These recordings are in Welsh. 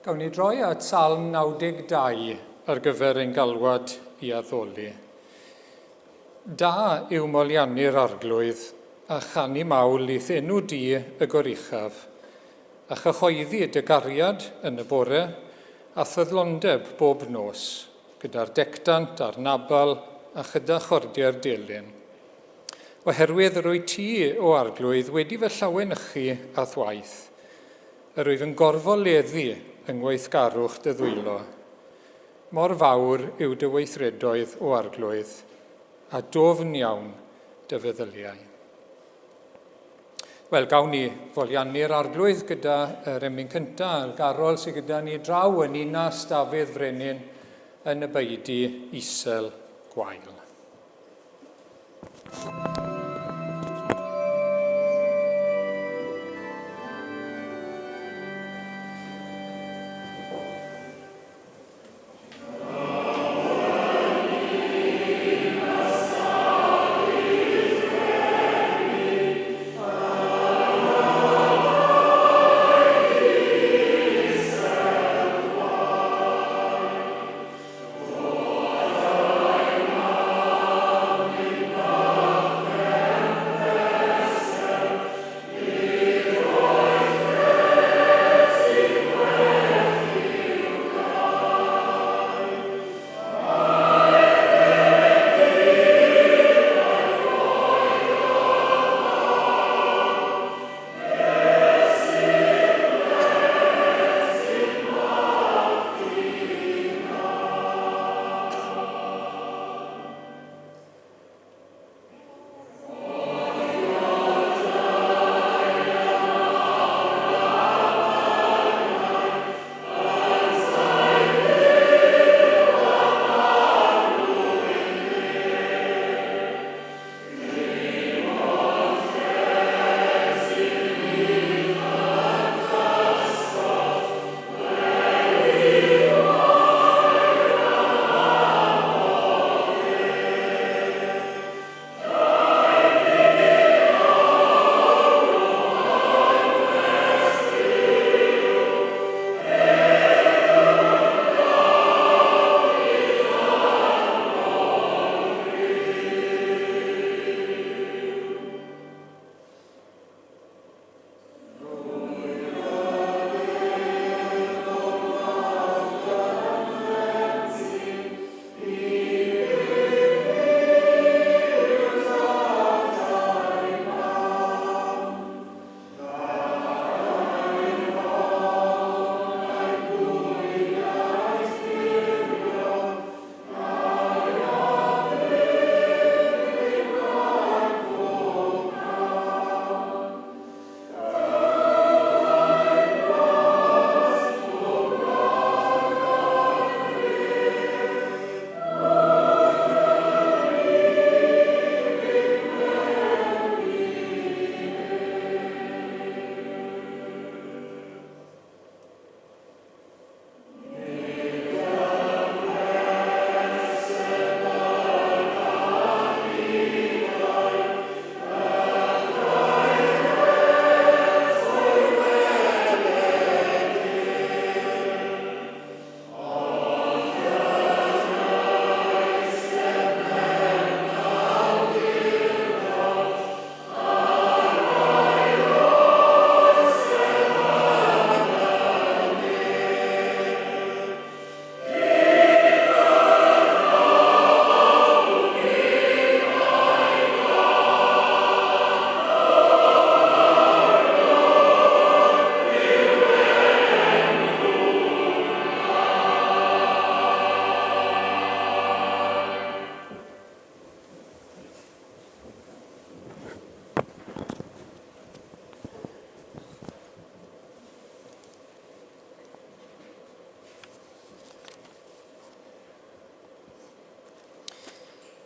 Gawn ni droi at Salm 92 ar gyfer ein galwad i addoli. Da yw moliannu'r Arglwydd a chanu mawl i'th enw di y Goruchaf, a chyhoeddi dy gariad yn y bore a ffyddlondeb bob nos, gyda'r dectant a'r nabal a chyda chordiau'r delyn. Oherwydd rwyt ti, O Arglwydd, wedi fy llawenychu â'th waith, Yr wyf yn gorfoleddu yng ngweithgarwch dy ddwylo. Mor fawr yw dy weithredoedd, O Arglwydd, a dwfn iawn dy feddyliau. Wel, gawn ni foliannu'r Arglwydd gyda yr emyn cyntaf, yr garol sydd gyda ni draw yn ninas Dafydd Frenin yn y beudy isel gwael.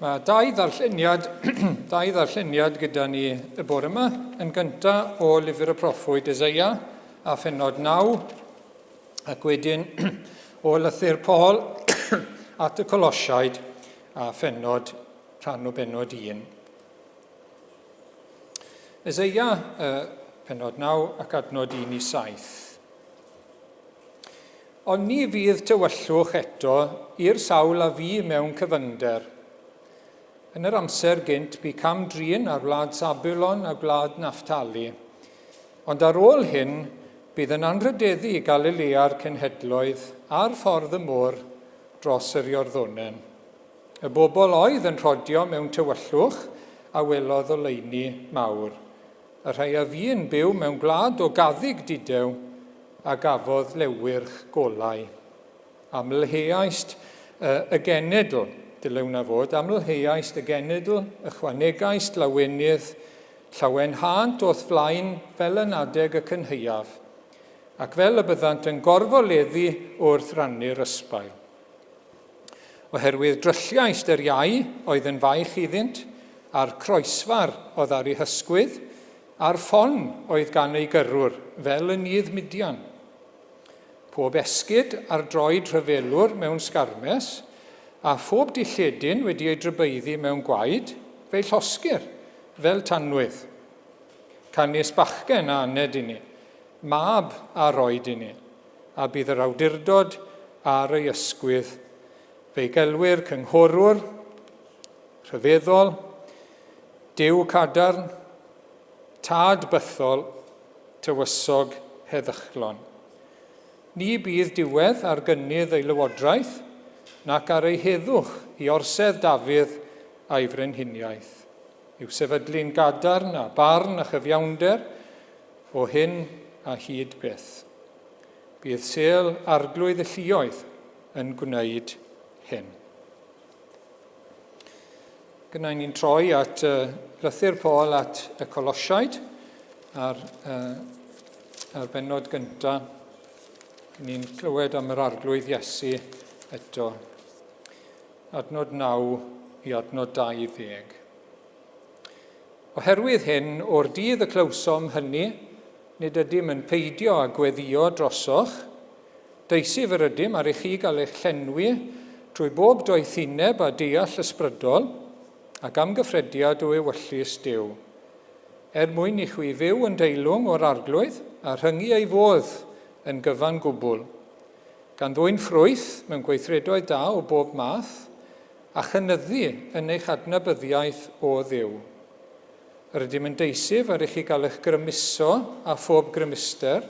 Mae dau ddarlleniad, dau ddarlleniad gyda ni y bore yma. Yn gyntaf o lyfr y proffwyd Eseia a phenod 9, ac wedyn o lythyr Paul at y Colosiaid a phenod, rhan o benod 1. Eseia, penod 9 ac adnod 1 i 7. Ond ni fydd tywyllwch eto i'r sawl a fu mewn cyfyngder. Yn yr amser gynt bu cam-drin ar wlad Zabulon a gwlad Nafftali. Ond ar ôl hyn, bydd yn anrhydeddu Galilea'r cenhedloedd ar ffordd y môr dros yr Iorddonen. Y bobl oedd yn rhodio mewn tywyllwch a welodd oleuni mawr. Y rhai a fu'n byw mewn gwlad o gaddug dudew a gafodd lewyrch golau. Amlheaist y genedl, dyle wna fod, amlheaist y genedl, ychwanegaist lawenydd, llawenhânt o'th flaen fel yn adeg y cynhaeaf, ac fel y byddant yn gorfoleddu wrth rannu'r ysbail. Oherwydd drylliaist yr iau oedd yn faich iddynt, a'r croesfar oedd ar ei hysgwydd, a'r ffon oedd gan ei gyrrwr, fel yn nydd Midian. Pob esgid ar droed rhyfelwr mewn sgarmes, a phob dilledyn wedi ei drybeiddi mewn gwaed, fe'i llosgir, fel tanwydd. Canys bachgen a aned i ni, mab a roed i ni, a bydd yr awdurdod ar ei ysgwydd. Fe'i gelwir cynghorwr, rhyfeddol, Duw cadarn, tad bythol, tywysog heddychlon. Ni bydd diwedd ar gynnydd ei lywodraeth, nac ar ei heddwch i orsedd Dafydd a'i frenhiniaeth, i'w sefydlu'n gadarn â barn a chyfiawnder, o hyn a hyd byth. Bydd sêl Arglwydd y Lluoedd yn gwneud hyn. Gynnau ni'n troi at uh, lythyr Paul at y Colosiaid a'r, uh, ar bennod gyntaf. Ni'n clywed am yr Arglwydd Iesu eto. Adnod 9 i adnod 20. Oherwydd hyn, o'r dydd y clywsom hynny, nid ydym yn peidio â gweddïo drosoch. Deisyf yr ydym ar i chi gael eich llenwi trwy bob doethineb a deall ysbrydol, ac amgyffrediad o ewyllys Duw, er mwyn i chwi fyw yn deilwng o'r Arglwydd a rhyngu ei fodd yn gyfan gwbl, gan ddwyn ffrwyth mewn gweithredoedd da o bob math, a chynyddu yn eich adnabyddiaeth o Dduw. Yr ydym yn deisyf ar i chi gael eich grymuso â phob grymuster,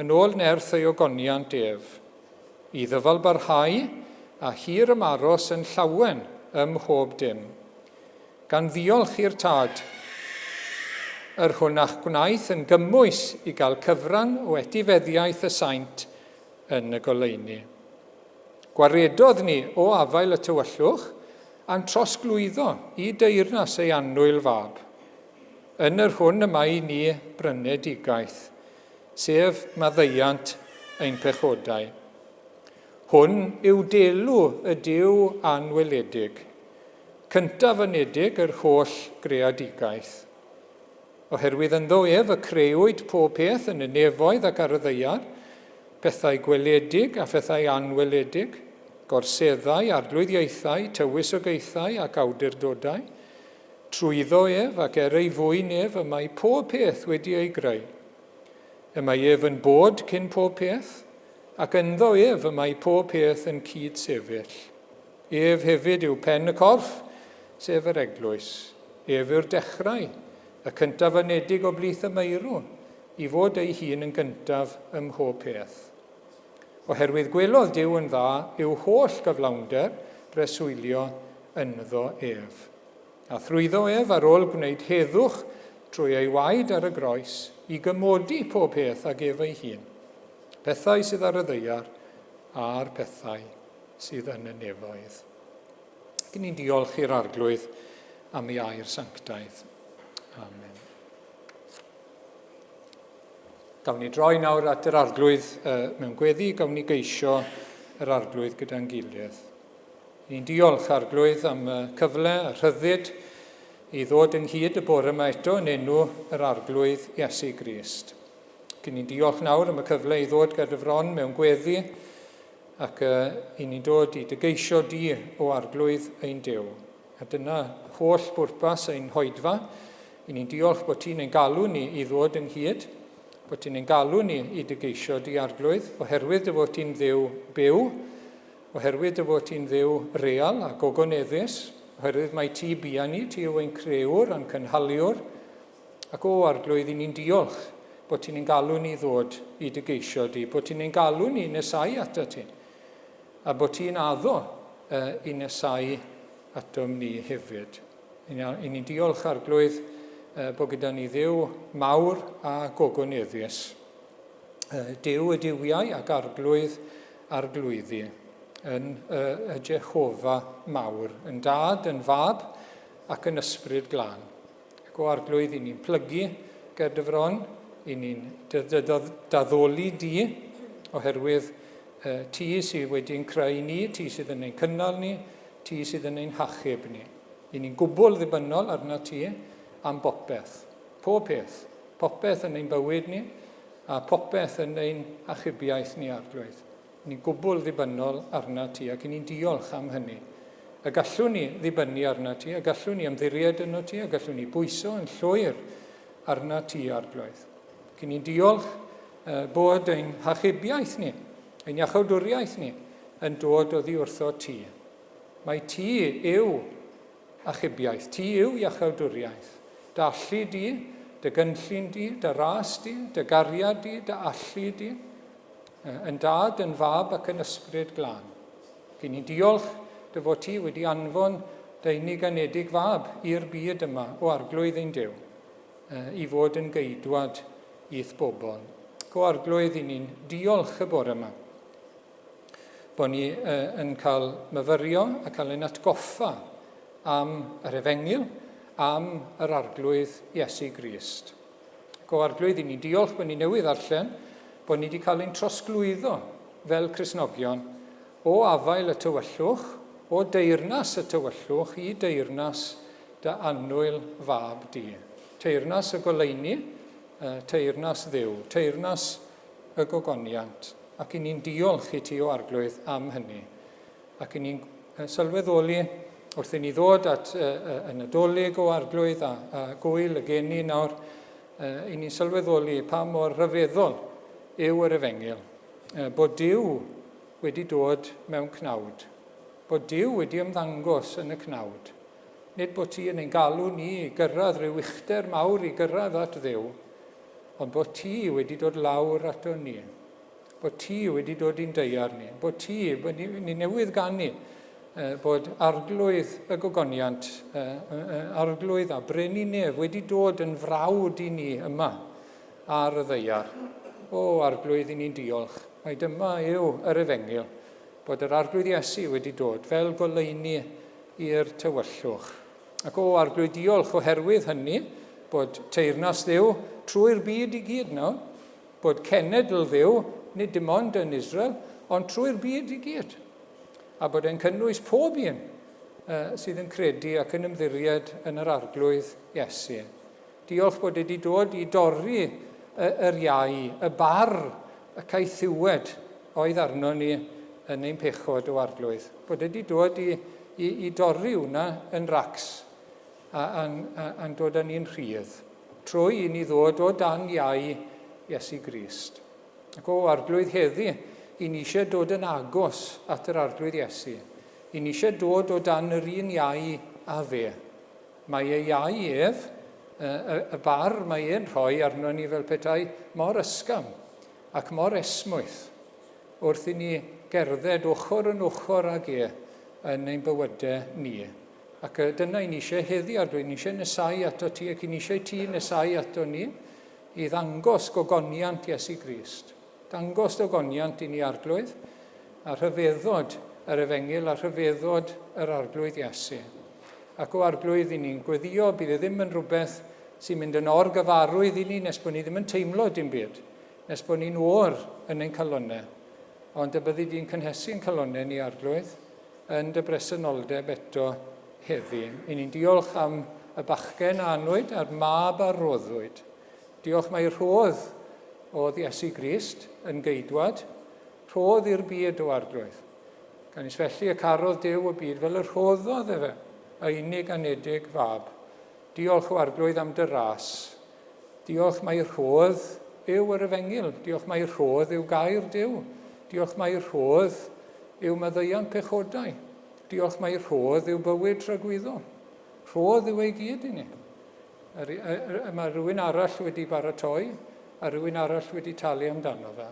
yn ôl nerth ei ogoniant ef, i ddyfalbarhau a hir ymaros yn llawen ym mhob dim, gan ddiolch i'r Tad, yr hwn a'ch gwnaeth yn gymwys i gael cyfran o etifeddiaeth y saint yn y goleuni. Gwaredodd ni o afael y tywyllwch, a'n trosglwyddo i deyrnas ei annwyl Fab, yn yr hwn y mae i ni brynedigaeth, sef maddeuant ein pechodau. Hwn yw delw y Duw anweledig, cyntaf anedig yr holl greadigaeth. Oherwydd ynddo ef y crëwyd pob peth yn y nefoedd ac ar y ddaear, pethau gweledig a phethau anweledig, gorseddau, arglwyddiaethau, tywysogaethau ac awdurdodau. Trwyddo ef ac er ei fwyn ef y mae pob peth wedi ei greu. Y mae ef yn bod cyn pob peth, ac ynddo ef y mae pob peth yn cyd-sefyll. Ef hefyd yw pen y corff, sef yr eglwys. Ef yw'r dechrau, y cyntaf anedig o blith y meirw, i fod ei hun yn gyntaf ym mhob peth. Oherwydd gwelodd Duw yn dda i'w holl gyflawnder breswylio ynddo ef. A thrwyddo ef, ar ôl gwneud heddwch trwy ei waed ar y groes, i gymodi pob peth ag ef ei hun, pethau sydd ar y ddaear a'r pethau sydd yn y nefoedd. Gyn ni'n diolch i'r Arglwydd am ei air sanctaidd. Amen. Gawn ni droi nawr at yr Arglwydd uh, mewn gweddi, gawn ni geisio yr Arglwydd gyda'n gilydd. Ni'n diolch Arglwydd am y cyfle a rhyddid i ddod ynghyd y bore yma eto yn enw yr Arglwydd Iesu Grist. Gyn ni'n diolch nawr am y cyfle i ddod ger dy fron mewn gweddi Ac i ni'n dod i dy geisio di, o Arglwydd ein Duw. A dyna holl bwrpas ein hoedfa. I ni'n diolch bod ti'n ein galw ni i ddod ynghyd. Bod ti'n ein galw ni i dy geisio di Arglwydd, oherwydd dy fod ti'n Dduw byw, oherwydd dy fod ti'n Dduw real a gogoneddus, oherwydd mai ti bia ni, ti yw ein crëwr a'n cynhaliwr, ac o Arglwydd, i ni'n diolch bod ti'n ein galw ni ddod i dy geisio di, bod ti'n ein galw ni nesau ato ti, a bod ti'n addo uh, i nesau atom ni hefyd. I ni'n diolch Arglwydd bod gyda ni Dduw mawr a gogoneddus. Duw y duwiau ac Arglwydd arglwyddi yn y Jehofa mawr, yn Dad, yn Fab ac yn Ysbryd Glân. Ac o Arglwydd, i ni'n plygu ger dy fron, i ni'n daddoli di, oherwydd ti sydd wedi'n creu ni, ti sydd yn ein cynnal ni, Ti sydd yn ein hachub ni. I ni'n gwbl ddibynnol arnat ti am bopeth. Pob peth. Popeth yn ein bywyd ni, a popeth yn ein achubiaeth ni, Arglwydd. I ni'n gwbl ddibynnol arnat ti, ac i ni'n diolch am hynny. Y gallwn ni ddibynnu arnat ti, y gallwn ni ymddiried yno ti, y gallwn ni bwyso yn llwyr arnat ti, Arglwydd. Ac i ni'n diolch bod ein hachubiaeth ni, ein iachawdwriaeth ni, yn dod oddi wrtho ti. Mai ti yw achubiaeth, ti yw iachawdwriaeth. Dy allu di, dy gynllun di, dy ras di, dy gariad di, dy allu di, yn dad, yn fab ac yn ysbryd glân. Gyn ni'n diolch dy fod ti wedi anfon dy unig anedig fab i'r byd yma o Arglwydd ein Duw, i fod yn geidwad i'th bobl. Go Arglwydd, i ni'n diolch y bore yma. Bod ni yn cael myfyrio a cael ein atgoffa am yr Efengyl, am yr Arglwydd Iesu Grist. Go Arglwydd, i ni'n diolch bod ni newydd ddarllen bod ni wedi cael ein trosglwyddo fel Cristnogion o afael y tywyllwch, o deyrnas y tywyllwch i deyrnas dy annwyl fab di. Teyrnas y goleuni, teyrnas Dduw, teyrnas y gogoniant. Ac i ni'n diolch i ti, o Arglwydd, am hynny. Ac i ni'n sylweddoli wrth i ni ddod at y Nadolig, o Arglwydd, a, a gwyl y geni nawr, i ni'n sylweddoli pa mor rhyfeddol yw yr efengyl, bod Duw wedi dod mewn cnawd, bod Duw wedi ymddangos yn y cnawd. Nid bod ti yn ein galw ni i gyrraedd rhyw uchder mawr i gyrraedd at Dduw, Ond bod ti wedi dod lawr ato ni. Bod ti wedi dod i'n deiar ni. Bod ti, bod ni, ni newydd ganu, bod arglwydd y gogoniant, arglwydd a brenin nef wedi dod yn frawd i ni yma ar y ddeiar. O, arglwydd, i ni'n diolch. Mae dyma yw yr efengyl, bod yr arglwydd Iesu wedi dod fel goleuni i'r tywyllwch. Ac o, Arglwydd, diolch oherwydd hynny, bod teyrnas Dduw trwy'r byd i gyd nawr, bod cenedl Dduw, nid dim ond yn Israel, ond trwy'r byd i gyd. A bod e'n cynnwys pob un uh, sydd yn credu ac yn ymddiried yn yr Arglwydd Iesu. Diolch bod wedi dod i dorri yr iau, y bar, y caethiwed oedd arno ni yn ein pechod o Arglwydd. Bod wedi dod i, i, i dorri hwnna yn racs a, a, a, a'n dod â ni'n rhydd trwy i ni ddod o dan iau Iesu Grist. Ac o Arglwydd heddi, i ni eisiau dod yn agos at yr Arglwydd Iesu. I ni eisiau dod o dan yr un iau a fe. Mae ei iau ef, y, y, y bar mae e'n rhoi arno ni fel petai mor ysgafn ac mor esmwyth wrth i ni gerdded ochr yn ochr ag e yn ein bywydau ni. Ac dyna i ni eisiau heddi, Arglwydd, ni eisiau nesau ato ti ac i ni eisiau ti nesau ato ni i ddangos gogoniant Iesu Grist. Dangos dogoniant i ni, Arglwydd, a rhyfeddod yr Efengyl a rhyfeddod yr Arglwydd Iesu. Ac o Arglwydd, i ni'n gweddio, bydd e ddim yn rhywbeth sy'n mynd yn orgyfarwydd i ni nes bod ni ddim yn teimlo dim byd, nes bod ni'n oer yn ein calonnau. Ond y byddi di'n cynhesu'n calonnau ni, Arglwydd, yn dy bresenoldeb eto heddi. I ni'n diolch am y bachgen a anwyd a'r mab a roddwyd. Diolch mai rhodd oedd Iesu Grist yn geidwad, rhodd i'r byd o Arglwydd. Canys felly y carodd Duw y byd fel y rhoddodd efe, y unig anedig fab. Diolch o Arglwydd am dy ras. Diolch mai rhodd yw yr efengyl. Diolch mai rhodd yw gair Duw. Diolch mai rhodd yw maddeuant pechodau. Diolch mai rhodd yw bywyd tragwyddol. Rhodd yw ei gyd i ni. Mae rhywun arall wedi baratoi a rhywun arall wedi talu amdano fe.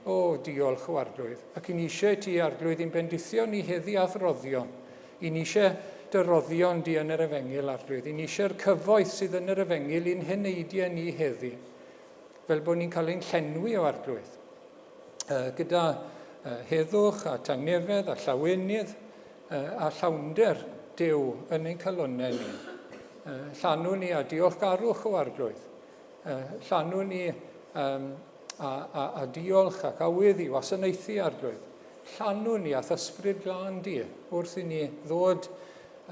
O, diolch o Arglwydd. Ac i ni eisiau ti, Arglwydd, i'n bendithio ni heddi a'th roddion. I ni eisiau dy roddion di yn yr efengyl, Arglwydd. I ni eisiau'r cyfoeth sydd yn yr efengyl i'n heneidiau ni heddi. Fel bod ni'n cael ein llenwi o Arglwydd. Gyda heddwch a tangnefedd a llawenydd a llawnder Duw yn ein calonnau ni. Llanw ni a diolchgarwch o Arglwydd. Llanw ni um, a, a, a diolch ac awydd i wasanaethu Arglwydd. Llanw ni a'th ysbryd glân di wrth i ni ddod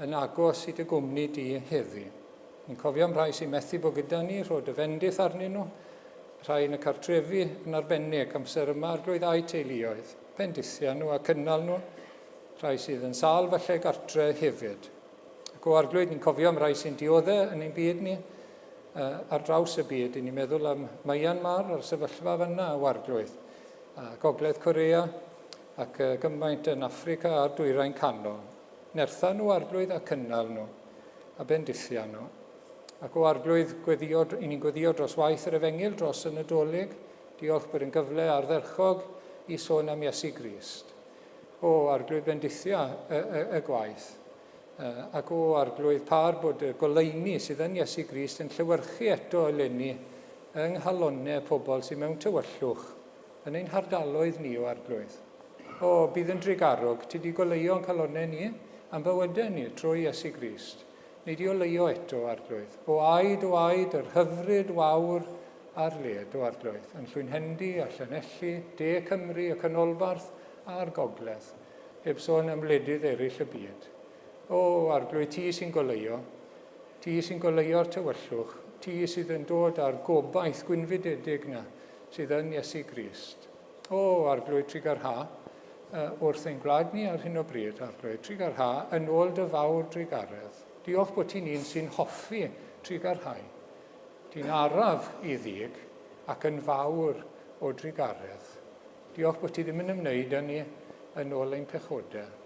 yn agos i dy gwmni di heddi. Ni'n cofio am rhai sy'n methu bod gyda ni, rho dy fendith arnyn nhw, rhai yn y cartrefi yn arbennig, amser yma Arglwydd a'u teuluoedd. Bendithia nhw a cynnal nhw, rhai sydd yn sâl falle gartre hefyd. Ac o Arglwydd, ni'n cofio am rai sy'n diodde yn ein byd ni, ar draws y byd. I ni'n meddwl am Myanmar a'r sefyllfa fanna o Arglwydd, a Gogledd Corea ac gymaint yn Affrica a'r Dwyrain Canol. Nertha nhw, Arglwydd, a cynnal nhw, a bendithia nhw. Ac o Arglwydd, gweddio, i ni'n gweddio dros waith yr efengyl, dros y Nadolig. Diolch bod yn gyfle ardderchog i sôn am Iesu Grist. O Arglwydd, bendithia y, y, y gwaith. Ac o Arglwydd, par bod y goleuni sydd yn Iesu Grist yn llewyrchu eto eleni yng nghalonnau pobl sydd mewn tywyllwch yn ein hardaloedd ni, o Arglwydd. O, bydd yn drugarog, ti di goleuo'n calonnau ni, a'n bywydau ni, trwy Iesu Grist. Nei di oleuo eto, Arglwydd. O aed, o aed, yr hyfryd wawr a'r led, o Arglwydd, yn Llwynhendy a Llanelli, De Cymru, y Canolbarth a'r Gogledd, heb sôn am wledydd eraill y byd. O, Arglwydd, ti sy'n goleuo, ti sy'n goleuo'r tywyllwch, ti sydd yn dod â'r gobaith gwynfydedig 'na sydd yn Iesu Grist. O, Arglwydd Trugarha, wrth ein gwlad ni ar hyn o bryd, Arglwydd Trugarha, yn ôl dy fawr drugaredd. Diolch bod ti'n un sy'n hoffi trugarhau. Ti'n araf i ddig ac yn fawr o drugaredd. Diolch bod ti ddim yn ymwneud â ni yn ôl ein pechodau.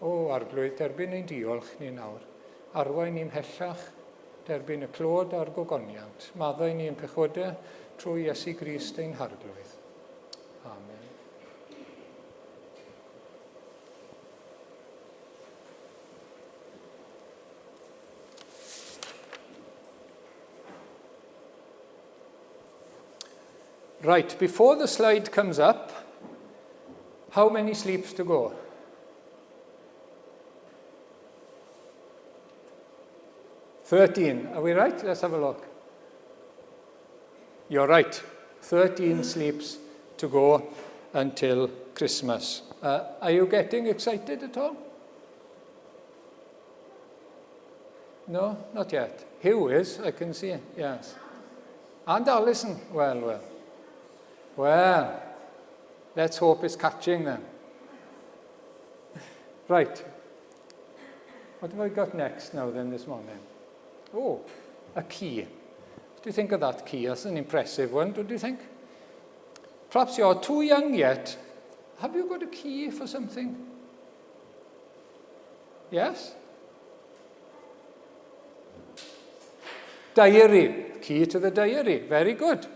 O, Arglwydd, derbyn ein diolch ni nawr. Arwain ni mhellach, derbyn y clod a'r gogoniant. Maddau ni ein pechodau trwy Iesu Grist ein Harglwydd. Amen. Right, before the slide comes up, how many sleeps to go? 13. Are we right? Let's have a look. You're right. 13 sleeps to go until Christmas. Uh, are you getting excited at all? No, not yet. Hugh is, I can see, yes. And Alison, well, well. Well, let's hope it's catching then. Right. What have I got next now then this morning? Oh, a key. What do you think of that key? That's an impressive one, don't you think? Perhaps you're too young yet. Have you got a key for something? Yes? Diary. Key to the diary. Very good.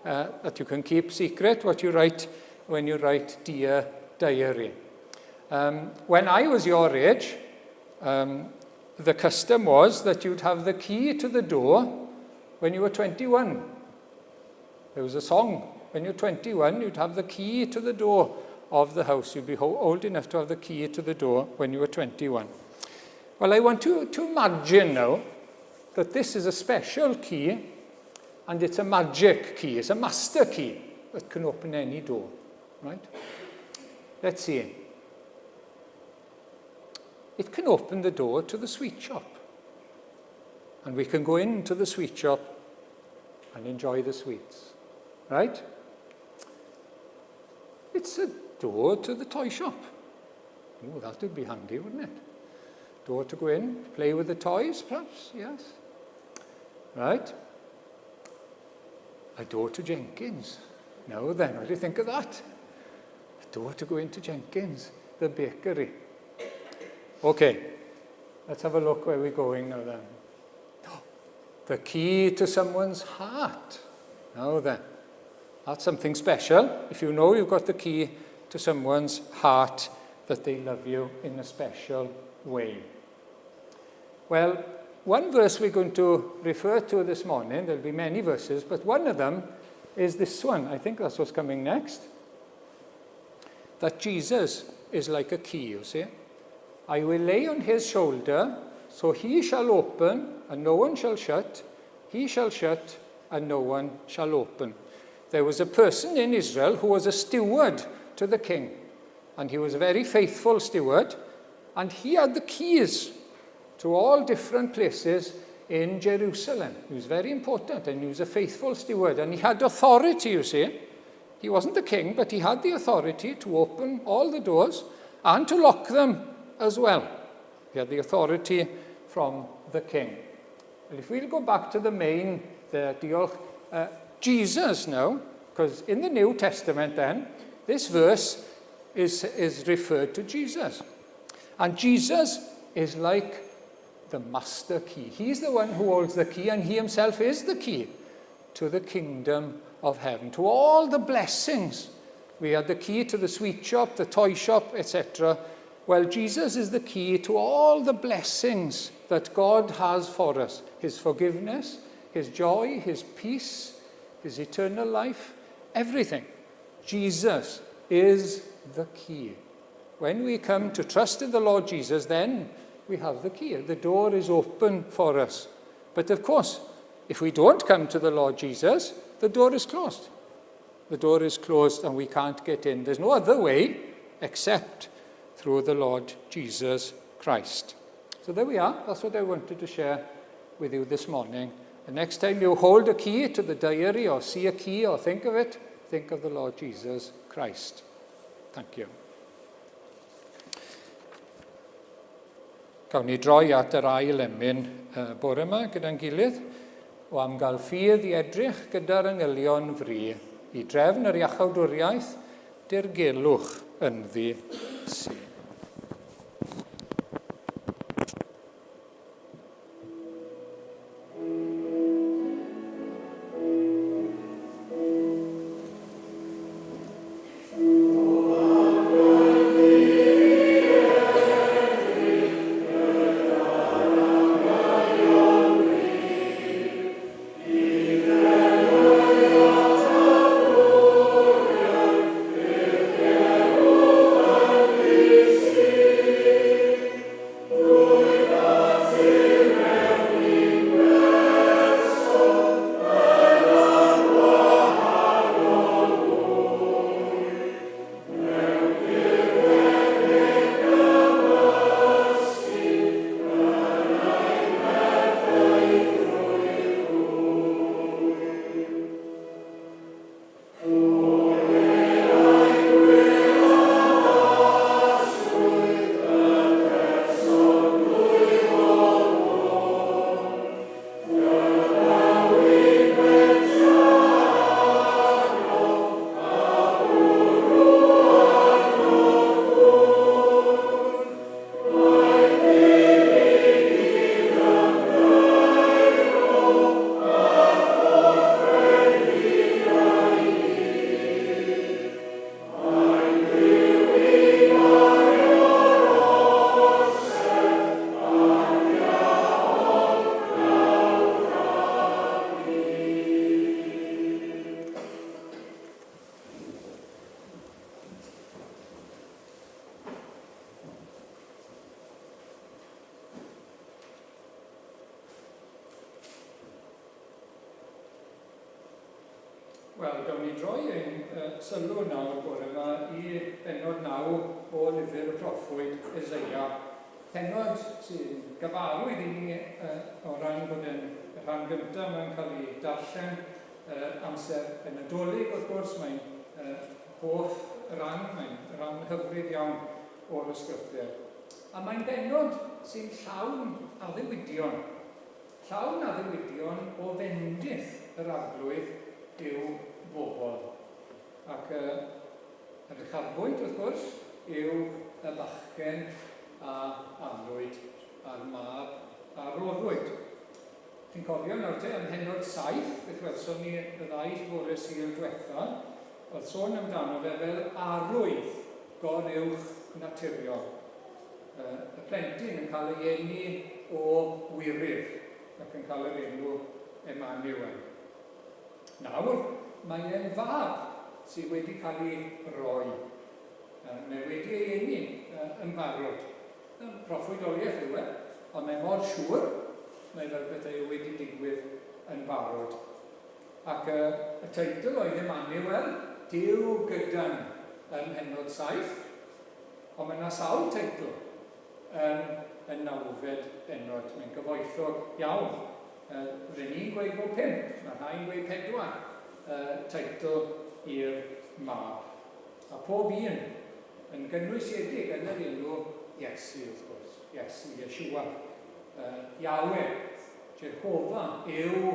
Uh, that you can keep secret what you write when you write dear diary. Um, when I was your age, um, the custom was that you'd have the key to the door when you were 21. There was a song. When you're 21, you'd have the key to the door of the house. You'd be old enough to have the key to the door when you were 21. Well, I want you to imagine now that this is a special key and it's a magic key. It's a master key that can open any door, right? Let's see. It can open the door to the sweet shop. And we can go into the sweet shop and enjoy the sweets, right? It's a door to the toy shop. Oh, that would be handy, wouldn't it? Door to go in, play with the toys, perhaps, yes. Right. A door to Jenkins. Now then, what do you think of that? A door to go into Jenkins, the bakery. Okay, let's have a look where we're going now then. The key to someone's heart. Now then, that's something special. If you know you've got the key to someone's heart, that they love you in a special way. Well, one verse we're going to refer to this morning, there'll be many verses, but one of them is this one. I think that's what's coming next. That Jesus is like a key, you see. I will lay on his shoulder, so he shall open, and no one shall shut. He shall shut, and no one shall open. There was a person in Israel who was a steward to the king, and he was a very faithful steward, and he had the keys to all different places in Jerusalem. He was very important, and he was a faithful steward, and he had authority, you see. He wasn't the king, but he had the authority to open all the doors and to lock them as well. He had the authority from the king. And if we'll go back to the main there, diolch, Jesus now, because in the New Testament then, this verse is, is referred to Jesus. And Jesus is like the master key. He's the one who holds the key, and he himself is the key to the kingdom of heaven, to all the blessings. We had the key to the sweet shop, the toy shop, etc. Well, Jesus is the key to all the blessings that God has for us his forgiveness, his joy, his peace, his eternal life, everything. Jesus is the key. When we come to trust in the Lord Jesus, then we have the key. The door is open for us. But of course, if we don't come to the Lord Jesus, the door is closed. The door is closed and we can't get in. There's no other way except through the Lord Jesus Christ. So there we are. That's what I wanted to share with you this morning. The next time you hold a key to the diary or see a key or think of it, think of the Lord Jesus Christ. Thank you. Gawn ni droi at yr ail emyn uh, bore yma gyda'n gilydd, o am gael ffydd i edrych gyda'r angylion fri, i drefn yr iachawdwriaeth, dirgelwch ynddi sy. Wel, gawn ni droi ein uh, sylw nawr bore yma i bennod 9 o lyfr y proffwyd Eseia. Pennod sy'n gyfarwydd i ni uh, o ran bod yn rhan gyntaf mae'n cael ei darllen uh, amser y Nadolig, wrth gwrs, mae'n uh, hoff ran, mae'n rhan hyfryd iawn o'r ysgrythur. A mae'n bennod sy'n llawn addewidion, llawn addewidion o fendith yr arglwydd i'w bobl. Ac yr uchafbwynt, wrth gwrs, yw y bachgen a anwyd a'r mab a roddwyd. Ti'n cofio nawr te, ym mhennod 7, beth welson ni y ddau fore Sul dwetha, oedd sôn amdano fe fel arwydd goruwch naturiol. Y plentyn yn cael ei eni o wyryf ac yn cael yr enw Emmanuel. Nawr, mae e'n fab sydd wedi cael ei roi. Mae wedi ei eni yn barod. Proffwydoliaeth yw e, ond mae mor siŵr, mae fel petai e wedi digwydd yn barod. Ac y, y teitl oedd Emmanuel, Duw gyda ni, ym mhennod 7, ond mae yna sawl teitl yn y nawfed bennod. Mae'n gyfoethog iawn. Rŷn ni'n gweud bod pump, mae rhai'n gweud pedwar teitl i'r mab. A pob un yn gynwysiedig yn yr enw Iesu, wrth gwrs. Iesu, Yeshua. Yahweh, Jehofa yw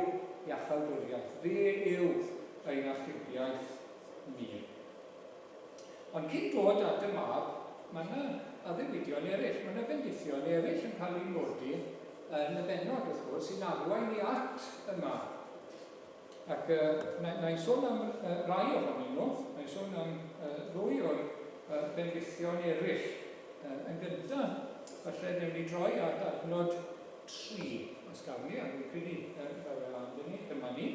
iachawdwriaeth. Fe yw ein achubiaeth ni. Ond cyn dod at y mab, mae yna addewidion eraill, mae yna fendithion eraill yn cael eu nodi yn y bennod, wrth gwrs, sy'n arwain ni at y mab. Ac uh, na, na i sôn am uh, rai ohonyn nhw, na i sôn am uh, ddwy o'r uh, bendithion eraill. Uh, yn gyntaf, falle newn ni droi at adnod 3, os gawn ni, a dwi'n credu uh, fel e lan dyn ni, dyma ni.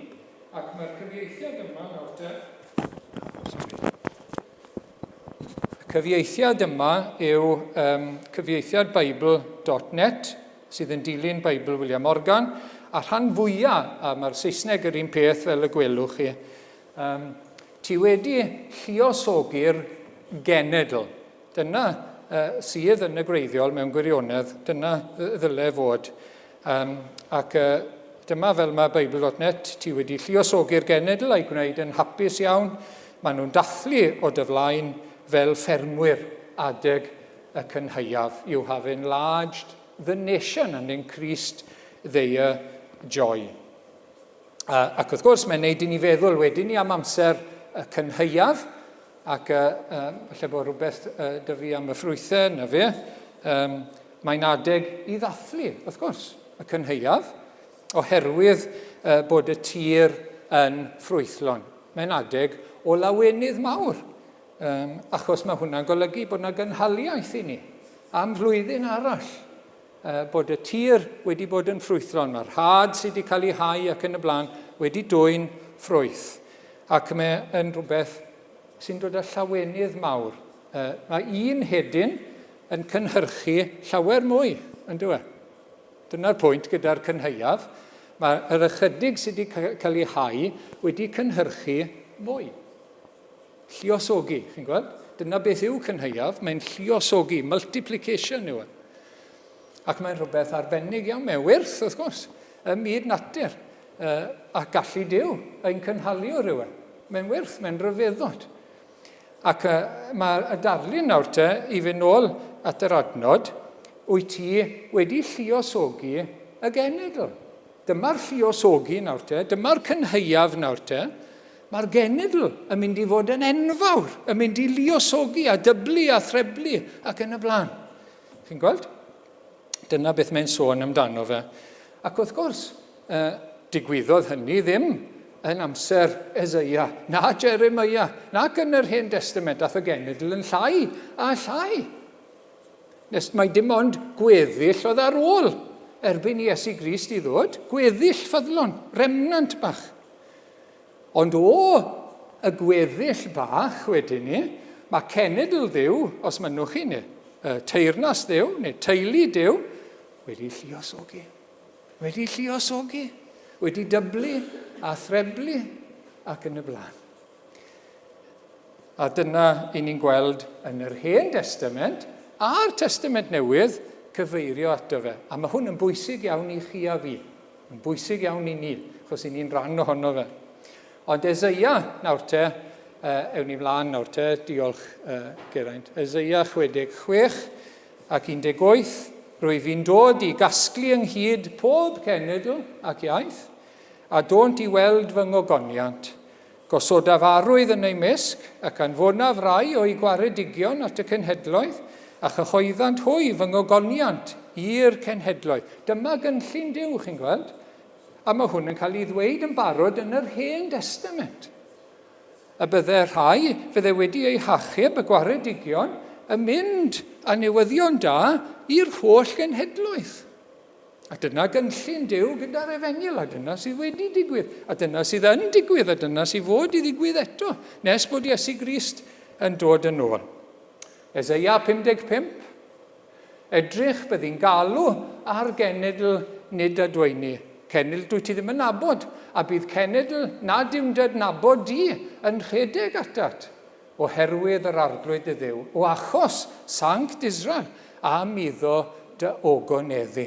Ac mae'r cyfieithiad yma nawr te, sori. Y cyfieithiad yma yw um, cyfieithiad Bible.net, sydd yn dilyn Beibl William Morgan, a rhan fwyaf, a mae'r Saesneg yr un peth fel y gwelwch chi, um, ti wedi lluosogi'r genedl. Dyna uh, sydd yn y gwreiddiol mewn gwirionedd, dyna ddyle fod. Um, ac uh, dyma fel mae Bible.net, ti wedi lluosogi'r genedl a'i gwneud yn hapus iawn. Maen nhw'n dathlu o dy flaen fel ffermwyr adeg y cynhaeaf. You have enlarged the nation and increased their joy. Uh, ac wrth gwrs, mae'n neud i ni feddwl wedyn ni am amser y cynhaeaf, ac uh, uh, falle bod rhywbeth uh, dy fi am y ffrwythau na fe. Um, mae'n adeg i ddathlu, wrth gwrs, y cynhaeaf, oherwydd uh, bod y tir yn ffrwythlon. Mae'n adeg o lawenydd mawr, um, achos mae hwnna'n golygu bod yna gynhaliaeth i ni am flwyddyn arall. Bod y tir wedi bod yn ffrwythlon, mae'r had sydd wedi cael ei hau ac yn y blaen wedi dwyn ffrwyth. Ac mae yn rhywbeth sy'n dod â llawenydd mawr. Mae un hedyn yn cynhyrchu llawer mwy, yn dyw e? Dyna'r pwynt gyda'r cynhaeaf. Mae yr ychydig sydd wedi cael ei hau wedi cynhyrchu mwy. Lluosogi, chi'n gweld? Dyna beth yw cynhaeaf, mae'n lluosogi, multiplication yw e. Ac mae'n rhywbeth arbennig iawn, mae'n wyrth, wrth gwrs, ym myd natur, uh, a gallu Duw ein cynhaliwr yw e. Mae'n wyrth, mae'n rhyfeddod. Ac uh, mae y darlun nawr te, i fynd nôl at yr adnod, wyt ti wedi lluosogi y genedl. Dyma'r lluosogi nawr te, dyma'r cynhaeaf nawr te. Mae'r genedl yn mynd i fod yn enfawr, yn mynd i luosogi a dyblu a threblu ac yn y blaen. Chi'n gweld? Dyna beth mae'n sôn amdano fe. Ac wrth gwrs, eh, digwyddodd hynny ddim yn amser Eseia, na Jeremiah, nac yn yr Hen Testament, ath y genedl yn llai a llai. Nes mai dim ond gweddill oedd ar ôl erbyn i Iesu Grist i ddod, gweddill ffyddlon, remnant bach. Ond o y gweddill bach wedyn ni, mae cenedl Dduw, os mynnwch chi, neu teyrnas Dduw, neu teulu Duw, wedi lluosogi. Wedi lluosogi, wedi dyblu a threblu ac yn y blaen. A dyna i ni'n gweld yn yr Hen Destament a'r Testament Newydd cyfeirio ato fe. A mae hwn yn bwysig iawn i chi a fi. Yn bwysig iawn i ni, achos i ni'n rhan ohono fe. Ond Eseia, nawr te, uh, ewn ni mlaen nawr te, diolch uh, Geraint. Eseia 66 ac 18, rwyf fi'n dod i gasglu ynghyd pob cenedl ac iaith, a dônt i weld fy ngogoniant. Gosodaf arwydd yn eu mysg, ac anfonaf rai o'u gwaredigion at y cenhedloedd, a chyhoeddant hwy fy ngogoniant i'r cenhedloedd. Dyma gynllun Duw, chi'n gweld? A mae hwn yn cael ei ddweud yn barod yn yr Hen Destament. Y bydde rhai fydde wedi eu hachub, y gwaredigion, yn mynd â newyddion da i'r holl genhedloedd. A dyna gynllun Duw gyda'r efengyl, a dyna sydd wedi digwydd, a dyna sydd yn digwydd, a dyna sydd fod i ddigwydd eto, nes bod Iesu Grist yn dod yn ôl. Eseia 55, Edrych, byddi'n galw ar genedl nid adweini. Cenedl dwyt ti ddim yn nabod, a bydd cenedl nad yw'n dy adnabod di yn rhedeg atat. Oherwydd yr Arglwydd dy Dduw, o achos Sanct Israel, am iddo dy ogoneddu.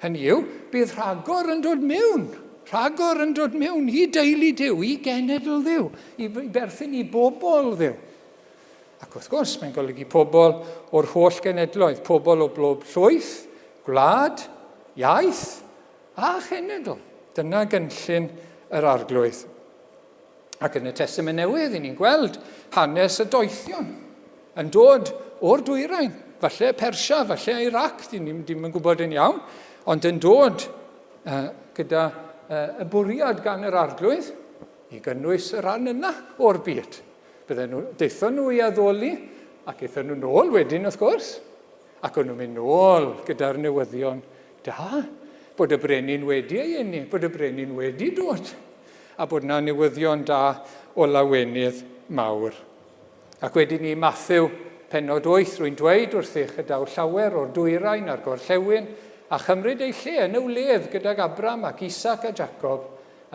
Hynny yw, bydd rhagor yn dod mewn, rhagor yn dod mewn i deulu Duw, i genedl Dduw, i berthyn i bobl Dduw. Ac wrth gwrs, mae'n golygu pobl o'r holl genedloedd, pobl o blob llwyth, gwlad, iaith a chenedl. Dyna gynllun yr Arglwydd. Ac yn y Testament Newydd, i ni'n gweld hanes y doethion yn dod o'r dwyrain, falle Persia, falle Iraq, dyn ni'n ddim yn gwybod yn iawn, ond yn dod uh, gyda uh, y bwriad gan yr arglwydd i gynnwys y rhan yna o'r byd. Bydden nhw, daethon nhw i addoli, ac aethon nhw nôl wedyn, wrth gwrs. Ac o'n nhw'n mynd nôl gyda'r newyddion da, bod y brenin wedi ei eni, bod y brenin wedi dod, a bod na newyddion da o lawenydd mawr. Ac wedyn ni Mathew pennod 8, rwy'n dweud wrthych y daw llawer o'r dwyrain a'r gorllewin a chymryd eu lle yn y wledd gydag Abram ac Isaac a Jacob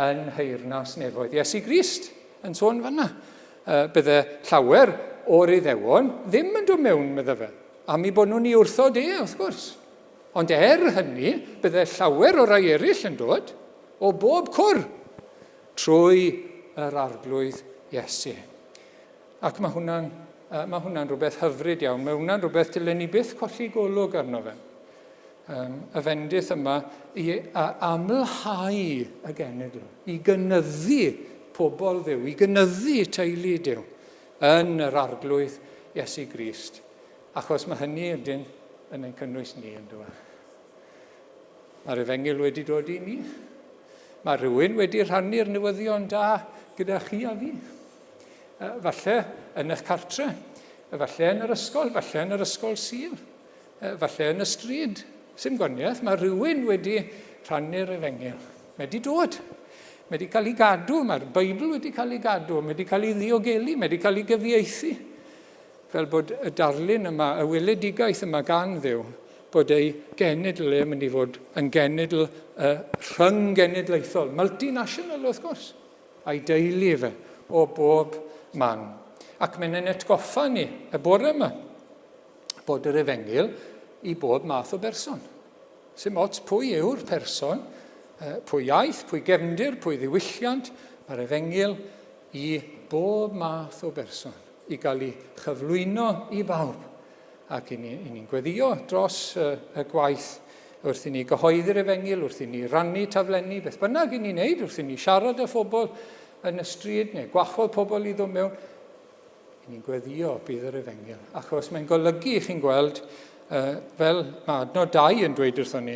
yn nheyrnas nefoedd. Iesu Grist yn sôn fanna. Bydde llawer o'r Iddewon ddim yn dod mewn, medda fe, am eu bod nhw'n ei wrthod e, wrth gwrs. Ond er hynny, bydde llawer o rai eraill yn dod o bob cwr trwy yr Arglwydd Iesu. Ac mae hwnna'n mae hwnna'n rhywbeth hyfryd iawn. Mae hwnna'n rhywbeth dylen ni byth colli golwg arno fe. Y fendith yma i amlhau y genedl, i gynyddu pobl Dduw, i gynyddu teulu Duw yn yr Arglwydd Iesu Grist. Achos mae hynny ydyn yn ein cynnwys ni yn dweud. Mae'r efengyl wedi dod i ni. Mae rhywun wedi rhannu'r newyddion da gyda chi a fi. Falle yn eich cartre, falle yn yr ysgol, falle yn yr ysgol Sul. Falle yn y stryd, sim gwaniaeth, mae rhywun wedi rhannu'r efengyl. Mae wedi dod. Mae wedi cael ei gadw, mae'r Beibl wedi cael ei gadw, mae wedi cael ei ddiogelu, mae wedi cael ei gyfieithu. Fel bod y darlun yma, y weledigaeth yma gan Dduw, bod ei genedl e mynd i fod yn genedl uh, rhyng-genedlaethol, multinational wrth gwrs, a'i deulu fe o bob man. Ac mae'n ein atgoffa ni y bore yma bod yr efengyl i bob math o berson. Sim ots pwy yw'r person, pwy iaith, pwy gefndir, pwy ddiwylliant, mae'r efengyl i bob math o berson, i gael ei chyflwyno i bawb. Ac i ni'n ni gweddio dros y, y gwaith wrth i ni gyhoeddi'r efengyl, wrth i ni rannu taflenni, beth bynnag i ni'n neud, wrth i ni siarad â phobl yn y stryd neu gwahodd pobl i ddod mewn, I ni'n gweddio bydd yr efengyl, achos mae'n golygu, chi'n gweld, uh, fel mae adnod 2 yn dweud wrthon ni,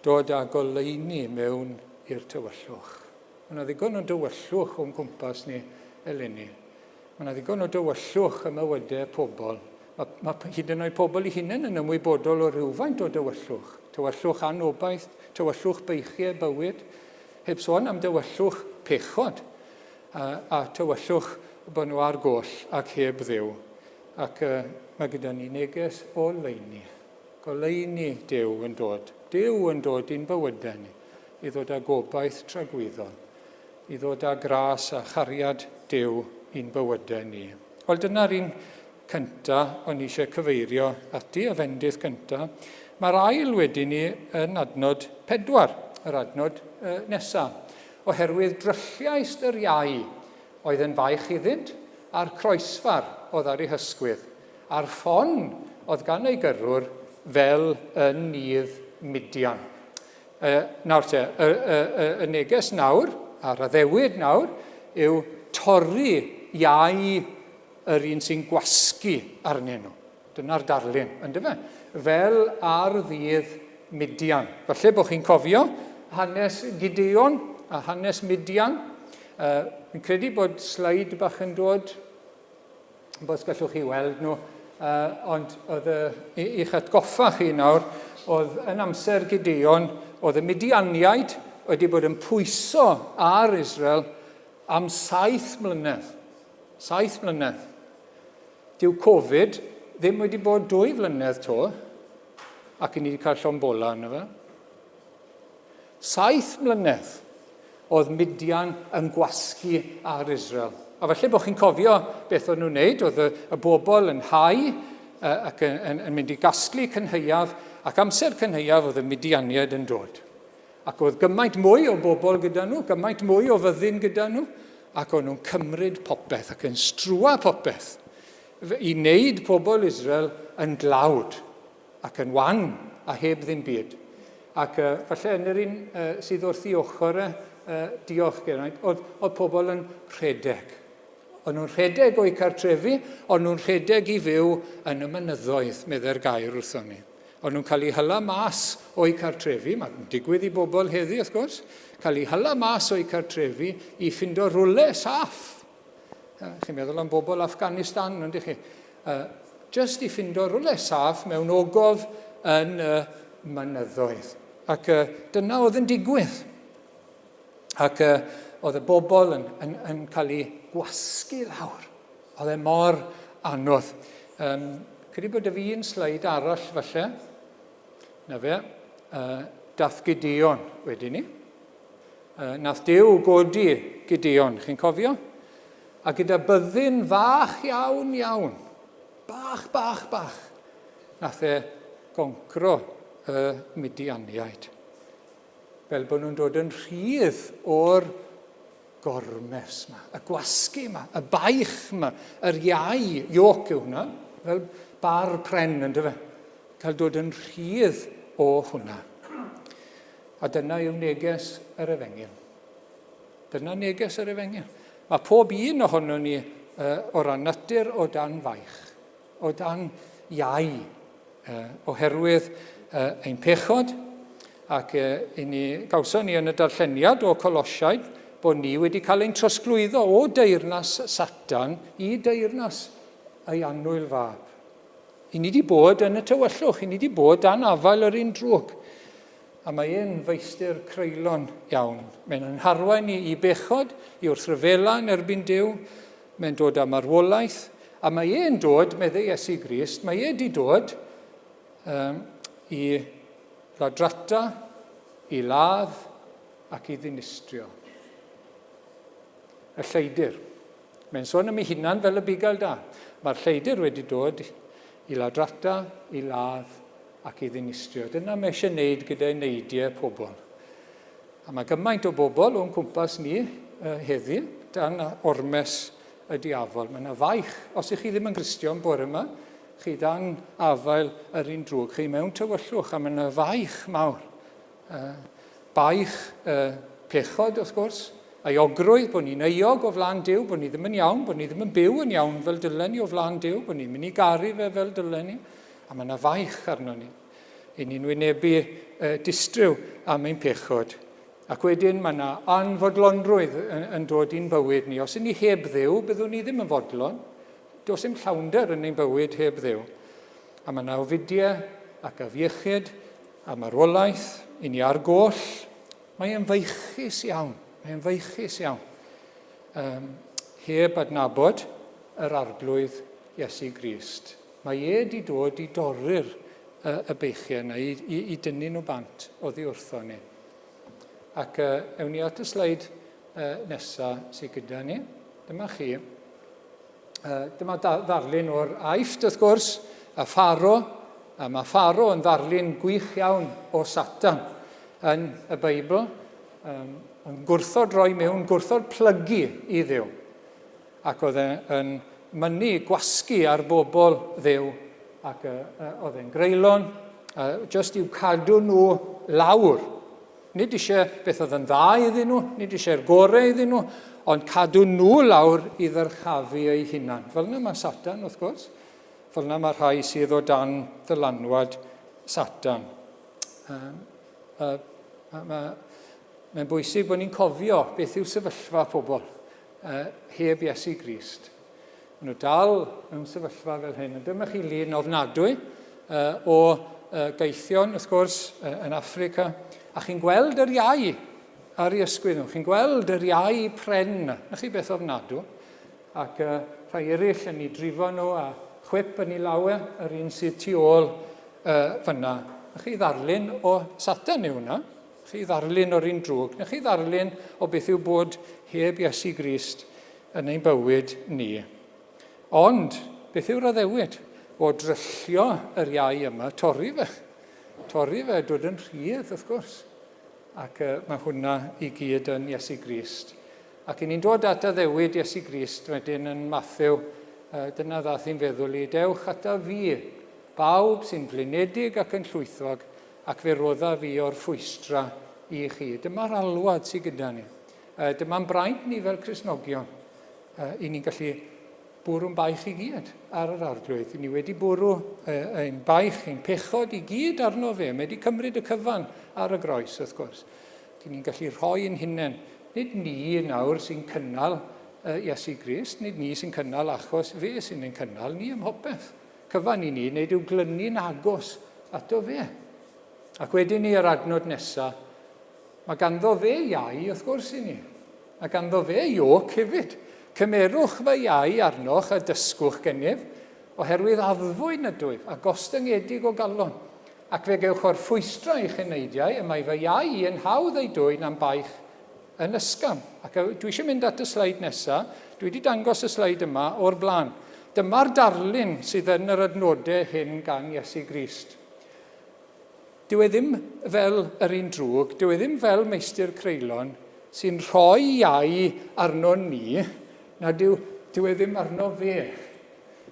dod â goleuni mewn i'r tywyllwch. Mae yna ddigon o dywyllwch o'n cwmpas ni eleni. Mae yna ddigon o dywyllwch ym mywydau pobl. Mae, mae hyd yn oed pobl eu hunain yn ymwybodol o rywfaint o dywyllwch. Tywyllwch anobaith, tywyllwch beichiau bywyd, heb sôn am dywyllwch pechod. a, a tywyllwch bod nhw ar goll ac heb Dduw. Ac uh, mae gyda ni neges o leini. Goleuni Duw yn dod. Duw yn dod i'n bywydau ni, i ddod â gobaith tragwyddol, i ddod â gras a chariad Duw i'n bywydau ni. Wel, dyna'r un cynta o'n i eisiau cyfeirio ati, y fendith cynta. Mae'r ail wedyn ni yn adnod 4, yr adnod uh, nesaf. Oherwydd drylliaist yr iau oedd yn faich iddynt, a'r croesfar oedd ar ei hysgwydd, a'r ffon oedd gan ei gyrrwr fel yn nydd Midian. E, nawr te, y, y, y, y neges nawr, a'r addewid nawr, yw torri iau yr un sy'n gwasgu arnyn nhw. Dyna'r darlun, yndyfe? Fel ar ddydd Midian. Falle bod chi'n cofio hanes Gideon a hanes Midian. Fi'n credu bod sleid bach yn dod, bod gallwch chi weld nhw, ond oedd y, i'ch atgoffa chi nawr, oedd yn amser Gideon, oedd y Midianiaid wedi bod yn pwyso ar Israel am 7 mlynedd. 7 mlynedd. Dyw Covid ddim wedi bod 2 flynedd 'to, ac i ni wedi cael llond bola arno fe. 7 mlynedd oedd Midian yn gwasgu ar Israel. A falle bod chi'n cofio beth o'n nhw'n wneud, oedd y, y bobl yn hau ac yn, yn, yn mynd i gasglu cynhaeaf, ac amser cynhaeaf oedd y Midianiaid yn dod. Ac oedd gymaint mwy o bobl gyda nhw, gymaint mwy o fyddin gyda nhw, ac o'n nhw'n cymryd popeth ac yn strwa popeth i wneud pobl Israel yn dlawd ac yn wan a heb ddim byd. Ac falle yn yr un sydd wrth i ochr e, diolch Geraint, oedd, oedd pobl yn rhedeg. O'n nhw'n rhedeg o'u cartrefi, o'n nhw'n rhedeg i fyw yn y mynyddoedd, meddai'r gair wrthon ni. O'n nhw'n cael eu hala mas o'u cartrefi, mae'n digwydd i bobl heddi wrth gwrs, cael eu hala mas o'u cartrefi i ffindo rhywle saff. Chi'n meddwl am bobl Afghanistan, ond chi? Just i ffindo rhywle saff mewn ogof yn y mynyddoedd. Ac dyna oedd yn digwydd. Ac oedd y bobl yn, yn, yn cael eu gwasgu lawr. Oedd e mor anodd. Credu bod y fi un sleid arall falle. Na fe. Dath Gideon wedyn ni. Nath Duw godi Gideon, chi'n cofio? A gyda byddin fach iawn iawn, bach, bach, bach, nath e goncro y Midianiaid. Fel bod nhw'n dod yn rhydd o'r gormes 'ma, y gwasgu 'ma, y baich 'ma, yr iau, yoke yw hwnna, fel bar pren yn dyfe, cael dod yn rhydd o hwnna. A dyna yw neges yr efengyl. Dyna neges yr efengyl. Mae pob un ohono ni o ran natur o dan faich. o dan iau oherwydd ein pechod, ac i ni, gawson ni yn y darlleniad o Colosiaid bod ni wedi cael ein trosglwyddo o deyrnas Satan i deyrnas ei annwyl fab. I ni wedi bod yn y tywyllwch, i ni wedi bod dan afael yr un drwg. A mae e'n feistr creulon iawn. Mae'n ein harwain ni i bechod, i wrthryfela yn erbyn Duw, mae'n dod â marwolaeth, a mae e'n dod, meddai Iesu Grist, mae e wedi dod um, i ladrata, i ladd ac i ddinistrio. Y lleidr. Mae'n sôn am ei hunan fel y bugail da. Mae'r lleidr wedi dod i ladrata, i ladd ac i ddinistrio. Dyna mae eisiau wneud gyda'i neidiau pobl. A mae gymaint o bobl o'n cwmpas ni heddi dan ormes y diafol. Mae yna faich. Os ych chi ddim yn Gristion bore yma, chi dan afael yr un drwg. Chi mewn tywyllwch a mae yna faich mawr. Baich pechod, wrth gwrs, euogrwydd, bod ni'n euog o flaen Duw, bod ni ddim yn iawn, bod ni ddim yn byw yn iawn fel dylen ni o flaen Duw, bod ni'n mynd i garu fe fel dylen ni, a mae yna faich arno ni. I ni'n wynebu distryw am ein pechod. Ac wedyn mae yna anfodlonrwydd yn, yn dod i'n bywyd ni. Os y'n ni heb Dduw, byddwn ni ddim yn fodlon. Does dim llawnder yn ein bywyd heb Dduw. A mae yna ofidiau ac afiechyd a marwolaeth i ni ar goll. Mae e'n feichus iawn. Mae e'n feichus iawn. Um, heb adnabod yr Arglwydd Iesu Grist. Mae e wedi dod i dorri'r y, y beichiau yna, i, i, i dynnu nhw bant oddi wrtho ni. Ac uh, ewn ni at y sleid uh, nesaf sydd gyda ni. Dyma chi. Dyma ddarlun o'r Aifft, wrth gwrs, a Pharo. A mae Pharo yn ddarlun gwych iawn o Satan yn y Beibl, um, yn gwrthod roi mewn, gwrthod plygu i Dduw. Ac oedd e'n mynnu gwasgu ar bobl Dduw, ac oedd e'n greulon, just i'w cadw nhw lawr. Nid eisiau beth oedd yn dda iddyn nhw, nid eisiau'r gorau iddyn nhw, ond cadw nhw lawr i ddyrchafu eu hunan. Fel yna mae Satan, wrth gwrs. Fel yna mae rhai sydd o dan ddylanwad Satan. Um, uh, mae, mae'n bwysig bod ni'n cofio beth yw sefyllfa pobl uh, heb Iesu Grist. Maen nhw dal mewn sefyllfa fel hyn. Ond dyma chi lun ofnadwy uh, o uh, gaethion, wrth gwrs, uh, yn Affrica. A chi'n gweld yr iau ar ei ysgwydd nhw. Chi'n gweld yr iau pren yna. Na chi beth ofnadw. Ac uh, rhai eraill yn ei drifo nhw a chwip yn ei lawe, yr un sydd tu ôl uh, fyna. Na chi ddarlun o Satan yw hwnna. Chi ddarlun o'r un drwg. Na chi ddarlun o beth yw bod heb Iesu Grist yn ein bywyd ni. Ond, beth yw'r addewid? O dryllio yr iau yma, torri fe. Torri fe, dod yn rhydd, wrth gwrs. Ac uh, mae hwnna i gyd yn Iesu Grist. Ac i ni'n dod at addewid Iesu Grist wedyn yn Matthew, uh, dyna ddath i'n feddwl i, dewch ata fi, bawb sy'n flinedig ac yn llwythog, ac fe rodda fi o'r ffwystra i chi. Dyma'r alwad sydd gyda ni. Dyma'n braint ni fel Cristnogion. I ni'n gallu bwrw'n baich i gyd ar yr arglwydd. I ni wedi bwrw ein baich, ein pechod i gyd arno fe. Mae wedi cymryd y cyfan ar y groes, wrth gwrs. I ni'n gallu rhoi ein hunain. Nid ni nawr sy'n cynnal Iesu Grist, nid ni sy'n cynnal achos fe sy'n ein cynnal ni ym mhopeth. Cyfan i ni wneud yw glynu'n agos ato fe. Ac wedyn ni yr adnod nesaf, Mae ganddo fe iau, wrth gwrs i ni. Mae ganddo fe jôc hefyd. Cymerwch fy iau arnoch a dysgwch gennyf, oherwydd addfwyn ydwyf, a gostyngedig o galon. Ac fe gewch orffwystra eich eneidiau, y mae fy iau i yn hawdd ei dwyn a'm baich yn ysgafn. Ac dwi eisiau mynd at y sleid nesaf. Dwi wedi dangos y sleid yma o'r blaen. Dyma'r darlun sydd yn yr adnodau hyn gan Iesu Grist. Dyw e ddim fel yr un drwg, dyw e ddim fel meistr creulon sy'n rhoi iau arno ni, na dyw, dyw e ddim arno fe.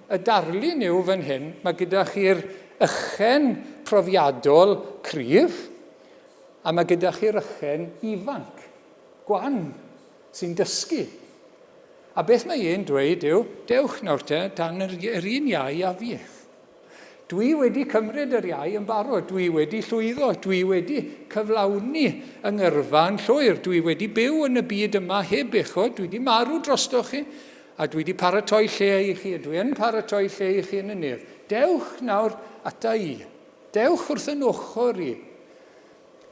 Y darlun yw fan hyn, mae gyda chi'r ychen profiadol cryf, a mae gyda chi'r ychen ifanc, gwan, sy'n dysgu. A beth mae e'n dweud yw, dewch nawr te, dan yr, yr un iau a fi. Dwi wedi cymryd yr iau yn barod, dwi wedi llwyddo, dwi wedi cyflawni yng ngyrfa yn llwyr, dwi wedi byw yn y byd yma heb bechod, dwi wedi marw drostoch chi, a dwi wedi paratoi lle i chi, a dwi yn paratoi lle i chi yn y nef. Dewch nawr ata i. Dewch wrth yn ochr i.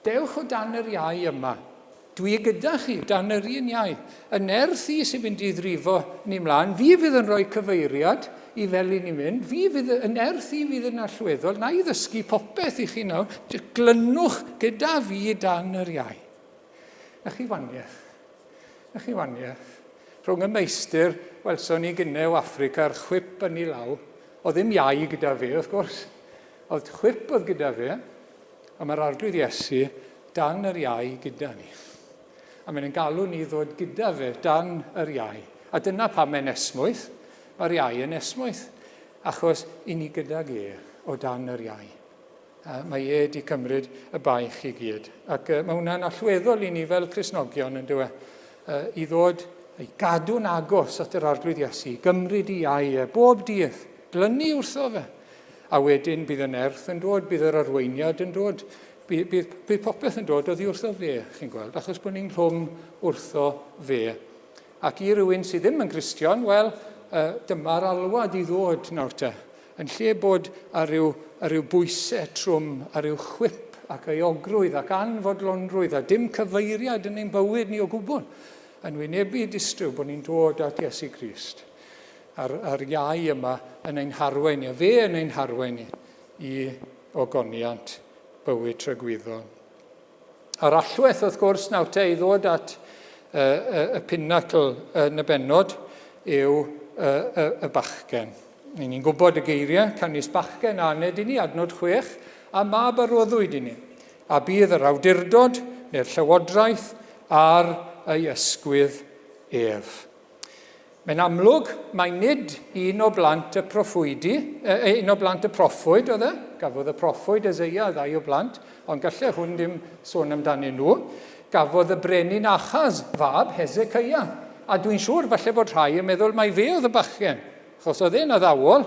Dewch o dan yr iau yma. Dwi gyda chi, dan yr un iau. Y nerth i sy'n mynd i ddrifo ni mlaen. Fi fydd yn rhoi cyfeiriad i fel i ni mynd. Fi fydd, y nerth i fydd yn allweddol. Na i ddysgu popeth i chi nawr. Glynwch gyda fi dan yr iau. Na chi waniaeth. Na chi waniaeth. Rhwng y meistr, welson ni gynne o Affrica, a'r chwip yn ei law. Oedd ddim iau gyda fe, wrth gwrs. Oedd chwip oedd gyda fe. A mae'r Arglwydd Iesu dan yr iau gyda ni. A mae'n ein galw ni ddod gyda fe dan yr iau. A dyna pam mae'n esmwyth. Mae'r iau yn esmwyth. Achos i ni gydag e o dan yr iau. A mae e wedi cymryd y baich i gyd. Ac mae hwnna'n allweddol i ni fel Cristnogion yn dywe. I ddod i gadw'n agos at yr Arglwydd Iesu, i gymryd i iau e bob dydd, glynu wrtho fe. A wedyn bydd y nerth yn dod, bydd yr arweiniad yn dod, bydd, bydd, bydd popeth yn dod oddi wrtho fe, chi'n gweld, achos bod ni'n rhwng wrtho fe. Ac i rywun sydd ddim yn Gristion, wel, uh, dyma'r alwad i ddod nawr te. Yn lle bod ar ryw, ar ryw bwysau trwm, ar ryw chwip ac euogrwydd ac anfodlonrwydd a dim cyfeiriad yn ein bywyd ni o gwbl, yn wynebu distryw bod ni'n dod at Iesu Grist. a'r, a'r iau yma yn ein harwain ni, a fe yn ein harwain ni i ogoniant bywyd tragwyddol. A'r allwedd, wrth gwrs, nawr te i ddod at y, y, y pinacl yn y bennod yw y, y, y bachgen. Ni'n ni'n gwybod y geiriau, canys bachgen a aned i ni, adnod 6, a mab a roddwyd i ni. A bydd yr awdurdod neu'r llywodraeth ar ei ysgwydd ef. Mae'n amlwg mai nid un o blant y proffwydi, un o blant y proffwyd oedd e, gafodd y proffwyd Eseia ddau o blant, Ond gallai hwn ddim sôn amdanyn nhw. Gafodd y brenin Achaz fab Hezekiah. A dwi'n siŵr falle bod rhai yn meddwl mai fe oedd y bachgen, achos oedd e'n addawol,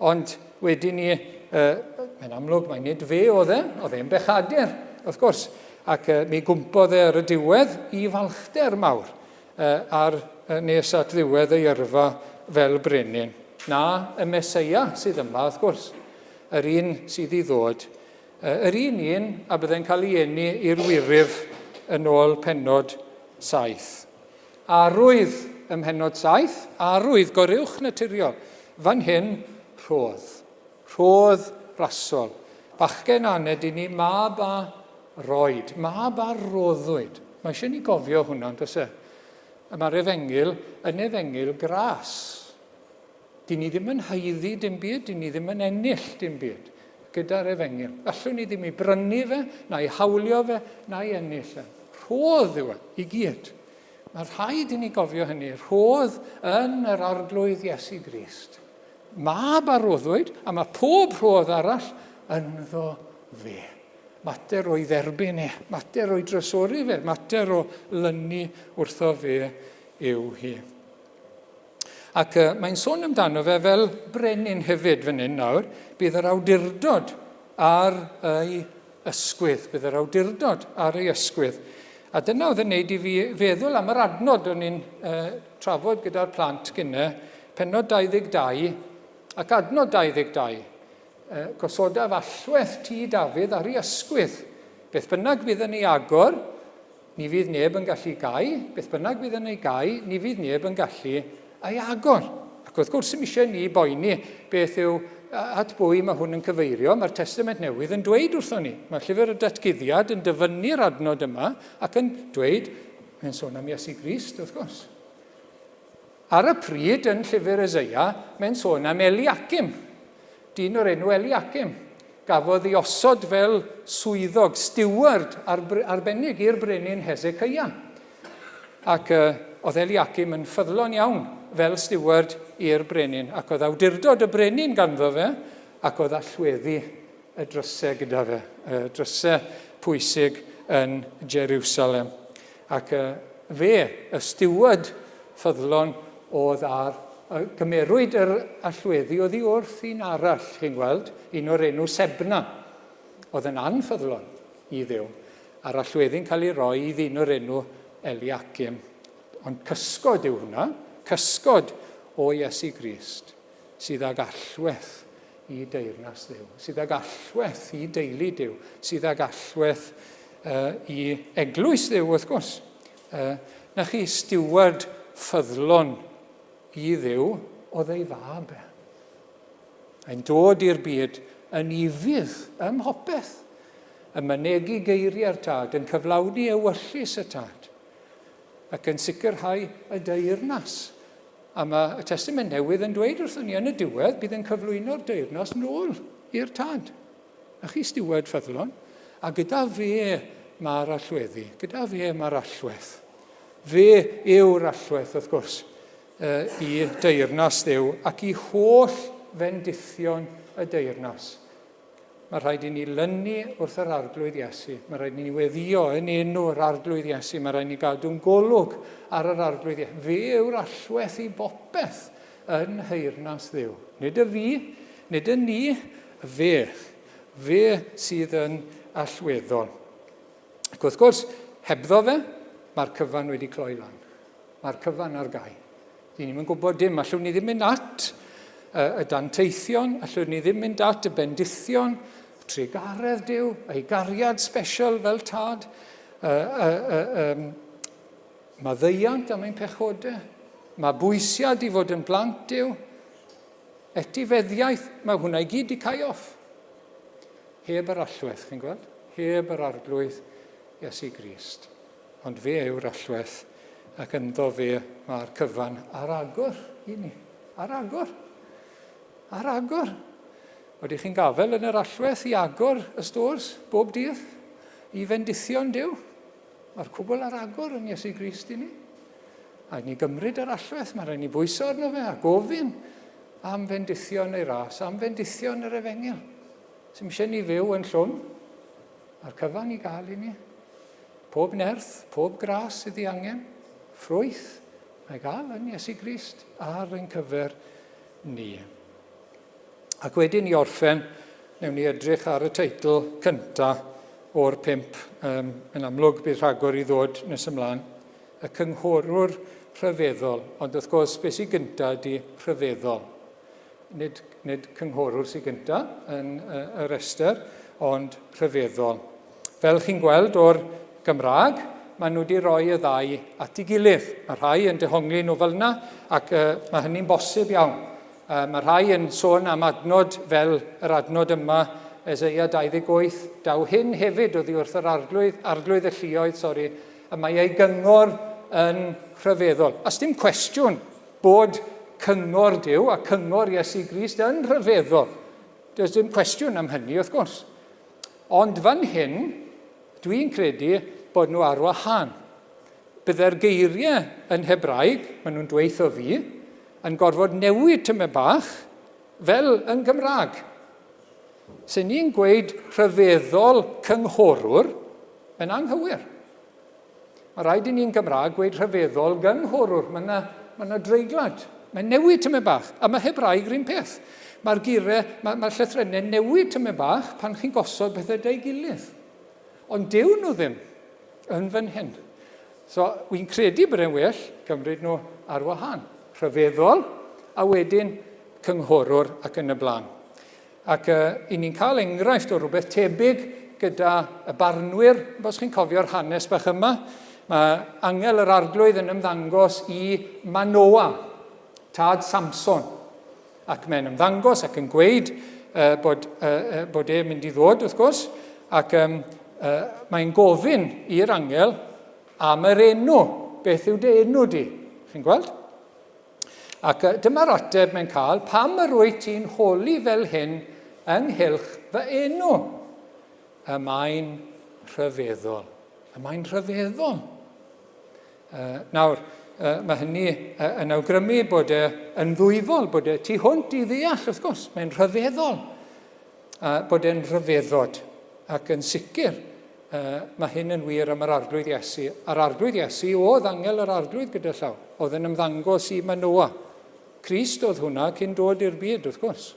ond wedyn ni, uh, mae'n amlwg mai nid fe oedd e, oedd e'n bechadur, wrth gwrs. Ac uh, mi gwmpodd e ar y diwedd i falchder mawr uh, ar uh, nes at ddiwedd ei yrfa fel brenin. Na, y Meseia sydd yma, wrth gwrs, yr un sydd i ddod. Yr un un a byddai'n cael ei eni i'r wyryf yn ôl pennod 7. Arwydd ym mhennod 7, arwydd goruwch naturiol. Fan hyn, rhodd. Rhodd rasol. Bachgen aned i ni, mab a roed. Mab a roddwyd. Mae eisiau ni gofio hwnna, on'd oes e? Mae'r efengyl yn efengyl gras. Dyn ni ddim yn haeddu dim byd, dyn ni ddim yn ennill dim byd gyda'r efengyl. Allwn ni ddim ei brynu fe, na'i hawlio fe, na'i ennill e. Rhodd yw e, i gyd. Mae rhaid i ni gofio hynny. Rhodd yn yr Arglwydd Iesu Grist. Mab a roddwyd, a mae pob rhodd arall ynddo fe. Mater o'i dderbyn e, mater o'i drysori fe, mater o lynu wrtho fe yw hi. Ac uh, mae'n sôn amdano fe fel brenin hefyd fan hyn nawr. Bydd yr awdurdod ar ei ysgwydd. Bydd yr awdurdod ar ei ysgwydd. A dyna oedd yn neud i fi feddwl am yr adnod o'n i'n uh, trafod gyda'r plant gynne, penod 22 ac adnod 22. Uh, gosodaf allwedd tŷ Dafydd ar ei ysgwydd. Beth bynnag bydd yn ei agor, Ni fydd neb yn gallu gau, beth bynnag fydd yn ei gau, ni fydd neb yn gallu ei agor. Ac wrth gwrs, ddim eisiau ni boeni beth yw at bwy mae hwn yn cyfeirio. Mae'r Testament Newydd yn dweud wrthon ni. Mae llyfr y Datguddiad yn dyfynnu'r adnod yma ac yn dweud, mae'n sôn am Iesu Grist, wrth gwrs. Ar y pryd, yn llyfr Eseia, mae'n sôn am Eliakim, dyn o'r enw Eliakim, gafodd ei osod fel swyddog, steward arbennig i'r brenin Hezekiah. Ac uh, oedd Eliakim yn ffyddlon iawn fel steward i'r brenin, ac oedd awdurdod y brenin ganddo fe, ac oedd allweddi y drysau gyda fe, y drysau pwysig yn Jerusalem. Ac fe, y steward ffyddlon, oedd ar... Gymerwyd yr allweddi oddi wrth un arall, chi'n gweld, un o'r enw Sebna, oedd yn anffyddlon i Dduw, a'r allweddi'n cael ei roi i ddyn o'r enw Eliakim. Ond cysgod yw hwnna, cysgod o Iesu Grist, sydd ag allwedd i deyrnas Dduw, sydd ag allwedd i deulu Duw, sydd ag allwedd uh, i eglwys Dduw, wrth gwrs. Uh, na chi steward ffyddlon i Dduw oedd ei fab e. Mae'n dod i'r byd yn ufudd ym mhopeth, yn mynegi geiriau'r tad, yn cyflawni ewyllys y tad, ac yn sicrhau y deyrnas. A mae y Testament Newydd yn dweud wrthon ni yn y diwedd bydd yn cyflwyno'r deyrnas nôl i'r tad. A chi stiward ffyddlon, a gyda fe mae'r allweddi, gyda fe mae'r allwedd. Fe yw'r allwedd, wrth gwrs, i deyrnas Dduw ac i holl fendithion y deyrnas. Mae rhaid i ni lynu wrth yr Arglwydd Iesu. Mae rhaid i ni weddio yn enw yr Arglwydd Iesu. Mae rhaid i ni gadw'n golwg ar yr Arglwydd Iesu. Fe yw'r allwedd i bopeth yn nheyrnas Dduw. Nid y fi, nid y ni, fe. Fe sydd yn allweddol. Ac wrth gwrs, hebddo fe, mae'r cyfan wedi cloi lan. Mae'r cyfan ar gau. Dyn ni'm yn gwybod dim. Allwn ni ddim mynd at y danteithion, allwn ni ddim mynd at y bendithion, trugaredd Duw, ei gariad special fel tad, uh, uh, uh, um, maddeuant am ein pechodau, mabwysiad i fod yn blant Duw, etifeddiaeth, mae hwnna i gyd i cau off. Heb yr allwedd, chi'n gweld? Heb yr arglwydd Iesu Grist. Ond fe yw'r allwedd, ac ynddo fe mae'r cyfan ar agor i ni. Ar agor. Ar agor. Ydych chi'n gafel yn yr allwedd i agor y stores bob dydd i fendithion Duw? Mae'r cwbl ar agor yn Iesu Grist i ni. A ni gymryd yr allwedd, mae rhaid ni bwyso arno fe a gofyn am fendithion ei ras, am fendithion yr efengyl. Sy'n eisiau ni fyw yn llwm. Mae'r cyfan i gael i ni. Pob nerth, pob gras sydd ei angen, ffrwyth, mae gael yn Iesu Grist ar ein cyfer ni. Ac wedyn i orffen, newn ni edrych ar y teitl cynta o'r pump. Um, yn amlwg bydd rhagor i ddod nes ymlaen. Y cynghorwr rhyfeddol. Ond wrth gwrs, beth sy'n gynta ydy rhyfeddol. Nid, nid cynghorwr sy'n gynta yn y, y restr, ond rhyfeddol. Fel chi'n gweld o'r Gymraeg, maen nhw wedi rhoi y ddau at ei gilydd. Mae rhai yn dehongli nhw fel yna, ac uh, mae hynny'n bosib iawn. Uh, mae rhai yn sôn am adnod fel yr adnod yma, Eseia 28, daw hyn hefyd oddi wrth yr arglwydd, arglwydd y lluoedd, sori, y mae ei gyngor yn rhyfeddol. A dim cwestiwn bod cyngor Duw a cyngor Iesu Grist yn rhyfeddol. Does dim cwestiwn am hynny, wrth gwrs. Ond fan hyn, dwi'n credu bod nhw ar wahân. Bydde'r geiriau yn Hebraeg, maen nhw'n dweutho fi, yn gorfod newid tymed bach, fel yn Gymraeg. Sy'n ni'n gweud rhyfeddol cynghorwr, yn anghywir. Mae rhaid i ni'n Gymraeg gweud rhyfeddol gynghorwr. Mae yna, mae yna dreiglad. Mae'n newid tymed bach. A mae Hebraeg yr un peth. Mae'r gyrau, mae'r mae llythrennau'n newid tymed bach pan chi'n gosod pethau da'i gilydd. Ond dyw nhw ddim yn fan hyn. So, wy'n credu bod e'n well cymryd nhw ar wahân. Rhyfeddol, a wedyn cynghorwr ac yn y blaen. Ac uh, i ni'n cael enghraifft o rhywbeth tebyg gyda y barnwyr, os chi'n cofio'r hanes bach yma, mae angel yr arglwydd yn ymddangos i Manoa, tad Samson. Ac mae'n ymddangos ac yn gweud uh, bod, uh, bod e'n mynd i ddod, wrth gwrs, ac um, uh, mae'n gofyn i'r angel am yr enw. Beth yw dy enw di? Chi'n gweld? Ac dyma'r ateb mae'n cael, pam yr wyt ti'n holi fel hyn ynghylch fy enw? Y mae'n rhyfeddol. Y mae'n rhyfeddol. Uh, nawr, uh, mae hynny uh, yn awgrymu bod e yn ddwyfol, bod e tu hwnt i ddeall, wrth gwrs. Mae'n rhyfeddol. Uh, bod e'n rhyfeddod. Ac yn sicr, uh, mae hyn yn wir am yr Arglwydd Iesu. A'r Arglwydd Iesu oedd angel yr Arglwydd gyda llaw. Oedd yn ymddangos i Manoa. Crist oedd hwnna cyn dod i'r byd, wrth gwrs.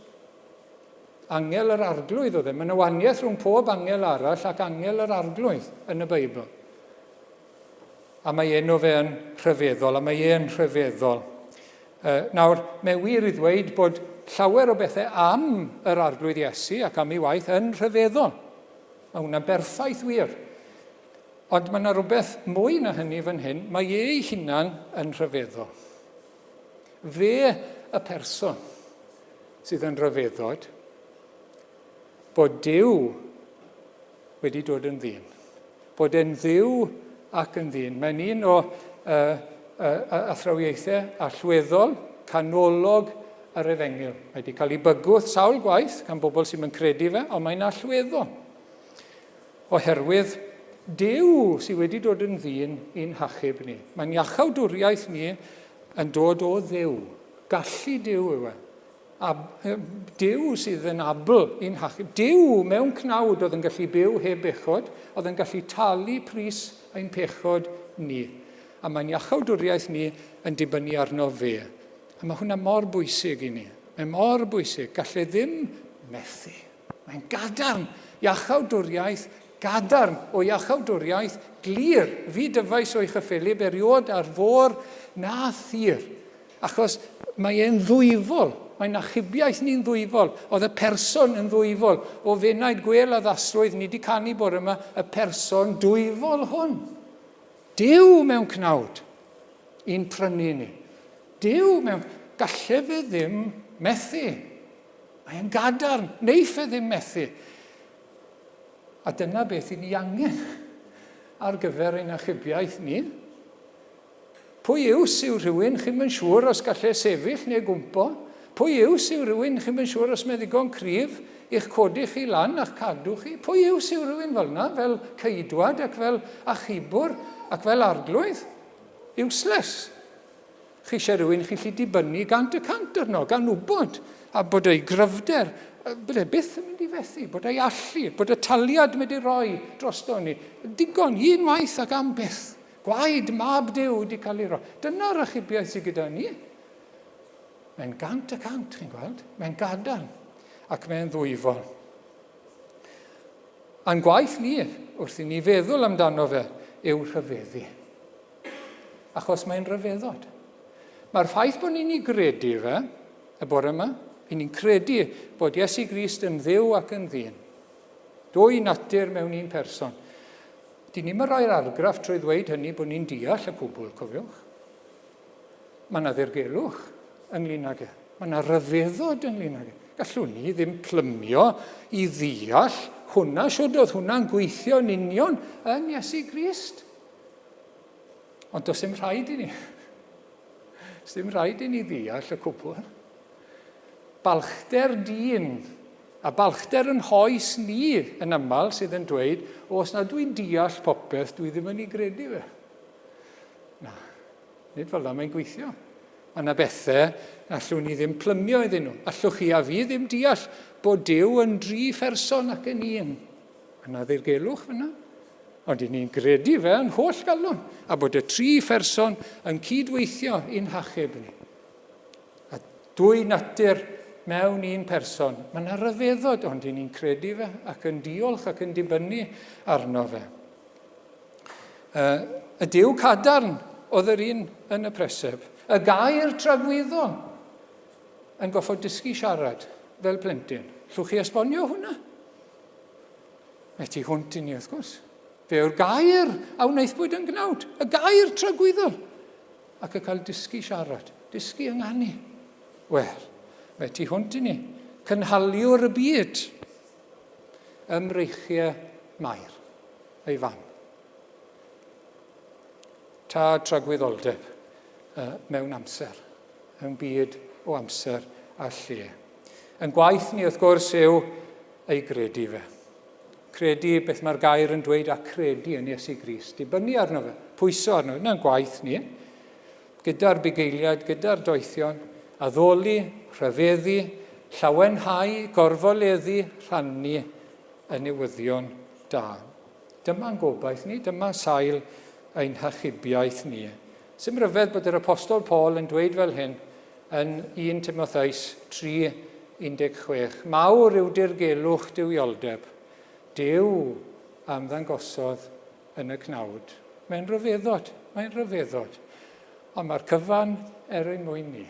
Angel yr Arglwydd oedd e. Mae yna waniaeth rhwng pob angel arall ac angel yr Arglwydd yn y Beibl. A mae enw fe yn rhyfeddol, a mae e'n rhyfeddol. Uh, nawr, mae wir i ddweud bod llawer o bethau am yr Arglwydd Iesu ac am ei waith yn rhyfeddol. Mae hwnna'n berffaith wir. Ond mae yna rhywbeth mwy na hynny fan hyn. Mae ei hunan yn rhyfeddol. Fe y person sydd yn rhyfeddod bod Duw wedi dod yn ddyn. Bod e'n dduw ac yn ddyn. Mae'n un o uh, uh, athrawiaethau allweddol, canolog yr efengyl. Mae wedi cael ei bygwth sawl gwaith gan bobl sy'n yn credu fe, ond mae'n allweddol. Oherwydd Duw sydd wedi dod yn ddyn i'n hachub ni. Mae'n iachawdwriaeth ni yn dod o Dduw. Gallu Duw yw e. A Duw sydd yn abl i'n hachub. Duw mewn cnawd oedd yn gallu byw heb bechod, oedd yn gallu talu pris ein pechod ni. A mae'n iachawdwriaeth ni yn dibynnu arno fe. A mae hwnna mor bwysig i ni. Mae mor bwysig. Gallai ddim methu. Mae'n gadarn. Iachawdwriaeth gadarn o iachawdwriaeth glir. Fi dyfais o'i chyffelyb eriod ar fôr na thir. Achos mae e'n ddwyfol. Mae'n achubiaeth ni'n ddwyfol. Oedd y person yn ddwyfol. O fenaid gwêl addasrwydd, ni wedi canu bore yma, y person dwyfol hwn. Duw mewn cnawd i'n prynu ni. Duw mewn... Galle fe ddim methu. Mae e'n gadarn. Neiff e ddim methu. A dyna beth i ni angen ar gyfer ein achubiaeth ni. Pwy yws yw rhywun chi'm yn siŵr os gall e sefyll neu gwmpo? Pwy yws yw rhywun chi'm yn siŵr os mae ddigon cryf i'ch codi chi lan a'ch cadw chi? Pwy yws yw rhywun fel yna, fel ceidwad ac fel achubwr ac fel arglwydd? Useless. Chi eisiau rhywun chi'n gallu dibynnu gant y cant arno, gan wybod a bod ei gryfder Bod e byth yn mynd i fethu, bod ei allu, bod y taliad mynd i roi drosto ni. Digon, un waith ac am byth. Gwaed mab Duw wedi cael ei roi. Dyna'r achubiaeth sydd gyda ni. Mae'n 100%, chi'n gweld. Mae'n gadarn ac mae'n ddwyfol. A'n gwaith ni, wrth i ni feddwl amdano fe, yw rhyfeddu. Achos mae'n rhyfeddod. Mae'r ffaith bod ni'n ei gredu fe, y bore yma, i ni'n credu bod Iesu Grist yn Dduw ac yn ddyn. Dwy natur mewn un person. Dyn ni'n rhoi'r argraff trwy ddweud hynny bod ni'n deall y cwbl, cofiwch. Mae yna ddirgelwch ynglyn ag e. Mae yna ryfeddod ynglyn ag e. Gallwn ni ddim plymio i ddeall hwnna, siwr oedd hwnna'n gweithio yn union yn Iesu Grist. Ond does dim rhaid i ni. Does dim rhaid i ni ddeall y cwbl. Balchder dyn a balchder yn hoes ni yn aml sydd yn dweud, os na dwi'n deall popeth, dwi ddim yn ei gredu fe. Na, nid fel yna mae'n gweithio. Mae yna bethau allwn ni ddim plymio iddyn nhw. Allwch chi a fi ddim deall bod Duw yn dri pherson ac yn un. Mae yna ddirgelwch fyna. Ond i ni'n gredu fe yn holl galon, a bod y tri pherson yn cydweithio i'n hachub ni. A dwy natur mewn un person. Mae yna ryfeddod, ond i ni'n credu fe ac yn diolch ac yn dibynnu arno fe. Y Duw cadarn oedd yr un yn y preseb. Y gair tragwyddol yn goffod dysgu siarad fel plentyn. Llwch chi esbonio hwnna? Mae tu hwnt i ni, wrth gwrs. Fe yw'r gair a wnaethpwyd yn gnawd, y gair tragwyddol. Ac y cael dysgu siarad, dysgu ynganu. Wel, mae tu hwnt i ni. Cynhaliwr y byd ym mreichiau Mair, ei fam. Tad tragwyddoldeb uh, mewn amser, mewn byd o amser a lle. Yn gwaith ni, wrth gwrs, yw ei gredu fe. Credu beth mae'r gair yn dweud a credu yn Iesu Grist. Dibynnu arno fe, pwyso arno fe. Yna'n gwaith ni. Gyda'r bugeiliaid, gyda'r doethion, addoli, rhyfeddu, llawenhau, gorfoleddu, rhannu y newyddion da. Dyma'n gobaith ni, dyma sail ein hachubiaeth ni. Sim rhyfedd bod yr Apostol Paul yn dweud fel hyn yn 1 Timotheus 3:16, Mawr yw dirgelwch duwioldeb, Duw a ymddangosodd yn y cnawd. Mae'n rhyfeddod, mae'n rhyfeddod. Ond mae'r cyfan er ein mwyn ni.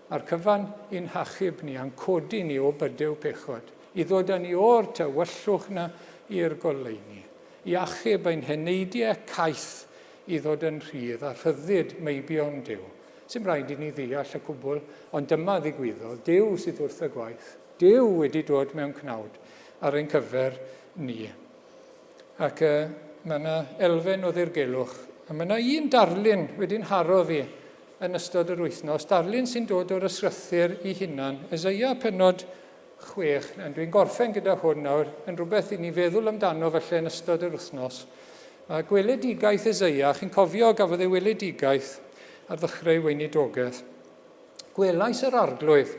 Mae'r cyfan i'n hachub ni a'n codi ni o bydew pechod, i ddod â ni o'r tywyllwch 'na i'r goleuni, i achub ein heneidiau caeth i ddod yn rhydd a rhyddid meibion Duw. Sim rhaid i ni ddeall y cwbl, ond dyma ddigwyddodd, Duw sydd wrth y gwaith, Duw wedi dod mewn cnawd ar ein cyfer ni. Ac uh, mae yna elfen o ddirgelwch. A mae yna un darlun wedi'n haro fi yn ystod yr wythnos, darlun sy'n dod o'r ysgrythur i hunan, Eseia penod 6. A dwi'n gorffen gyda hwn nawr, yn rhywbeth i ni feddwl amdano felly yn ystod yr wythnos. Mae gweledigaeth Eseia, chi'n cofio gafodd ei weledigaeth ar ddechrau ei weinidogaeth. Gwelais yr arglwydd,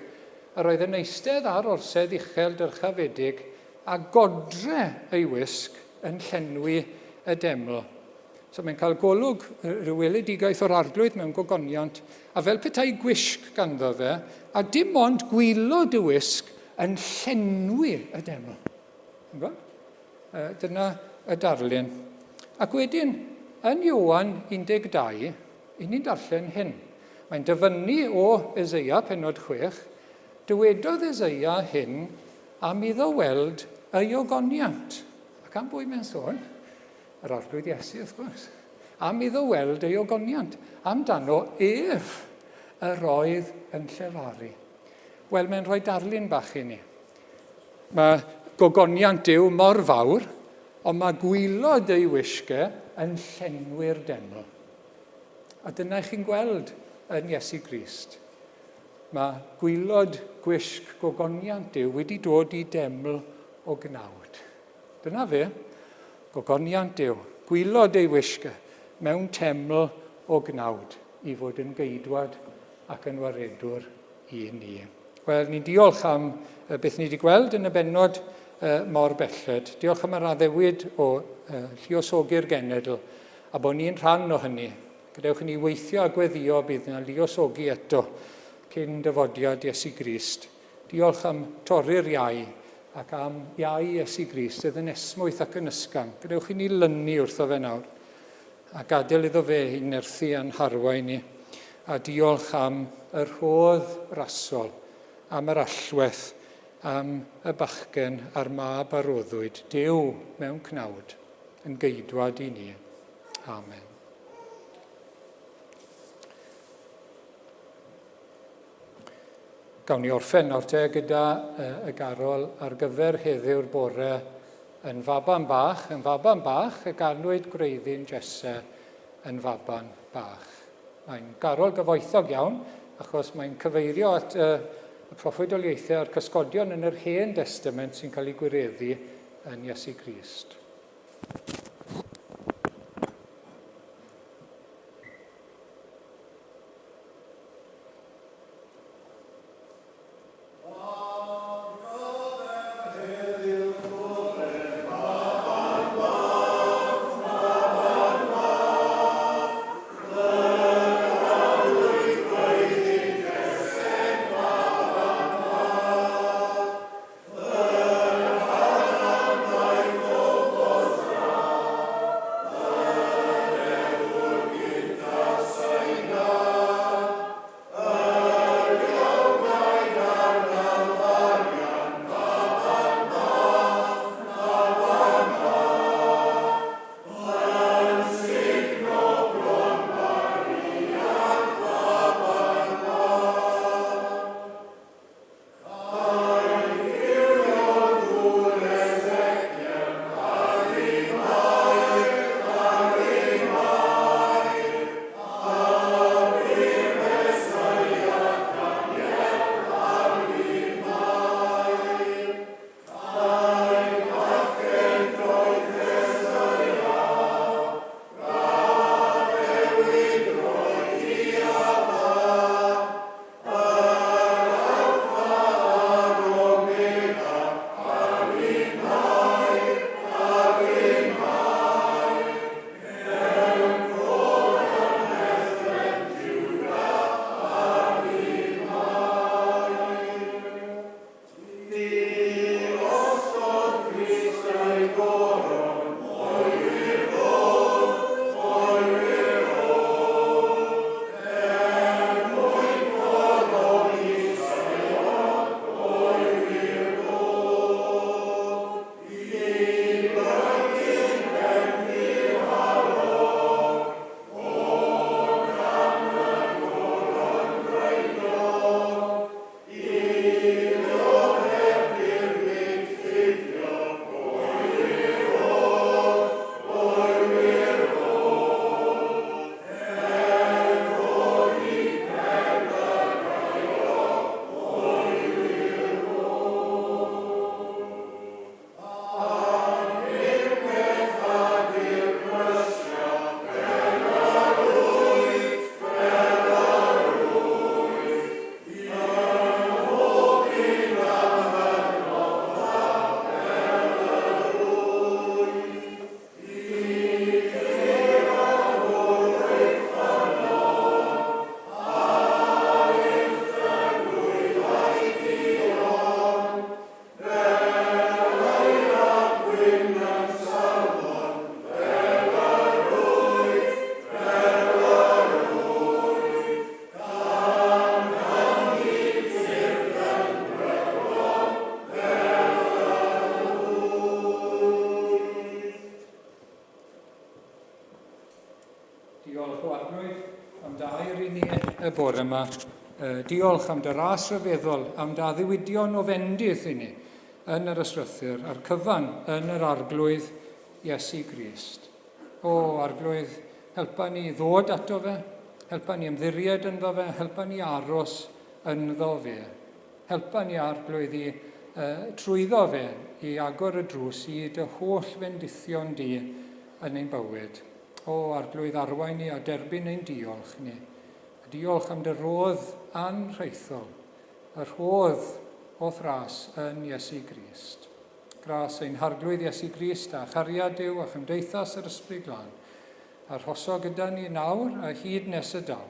yr oedd yn eistedd ar orsedd uchel dyrchafedig, a godre ei wisg yn llenwi y deml. So mae'n cael golwg rhyw weledigaeth o'r arglwydd mewn gogoniant, a fel petai gwisg ganddo fe, a dim ond gwylod y wisg yn llenwi y deml. Dyna y darlun. Ac wedyn, yn Ioan 12, i ni'n darllen hyn. Mae'n dyfynnu o Eseia penod 6, dywedodd Eseia hyn am iddo weld ei ogoniant. Ac am bwy mae'n sôn? Yr Arglwydd Iesu, wrth gwrs. Am iddo weld ei ogoniant. Amdano ef yr oedd yn llefaru. Wel, mae'n rhoi darlun bach i ni. Mae gogoniant Duw mor fawr, ond mae gwylod ei wisg e yn llenwi'r deml. A dyna chi'n gweld yn Iesu Grist. Mae gwylod gwisg gogoniant Duw wedi dod i deml o gnawd. Dyna fe, gogoniant Duw, gwylod ei wisg e mewn teml o gnawd i fod yn geidwad ac yn waredwr i ni. Wel, ni'n diolch am beth ni wedi gweld yn y bennod mor belled. Diolch am yr addewid o lluosogi'r genedl a bod ni'n rhan o hynny. Gadewch i ni weithio a gweddio bydd yna luosogi eto cyn dyfodiad Iesu Grist. Diolch am torri'r iau ac am iau Iesu Grist sydd yn esmwyth ac yn ysgafn. Gadewch i ni lynu wrtho fe nawr a gadael iddo fe i'n nerthu a'n harwain ni. A diolch am y rhodd rasol, am yr allwedd, am y bachgen a'r mab a roddwyd, Duw mewn cnawd, yn geidwad i ni. Amen. Gawn ni orffen nawr te gyda y garol ar gyfer heddiw'r bore yn faban bach, yn faban bach y ganwyd gwreiddyn Jesse yn faban bach. Mae'n garol gyfoethog iawn achos mae'n cyfeirio at y, y proffwydoliaethau a'r cysgodion yn yr Hen Destament sy'n cael eu gwireddu yn Iesu Grist. Diolch o Arglwydd am dy air i ni y bore yma. Diolch am dy ras rhyfeddol, am dy addewidion o fendith i ni yn yr ysgrythur a'r cyfan yn yr Arglwydd Iesu Grist. O, Arglwydd, helpa ni ddod ato fe, helpa ni ymddiried ynddo fe, helpa ni aros ynddo fe. Helpa ni, Arglwydd, i uh, trwyddo fe i agor y drws i dy holl fendithion di yn ein bywyd. O, Arglwydd, arwain ni a derbyn ein diolch ni. A diolch am dy rodd anrhaethol. Y rhodd o'th ras yn Iesu Grist. Gras ein Harglwydd Iesu Grist a chariad Duw a chymdeithas yr Ysbryd Glân, arhoso gyda ni nawr a hyd nes y daw.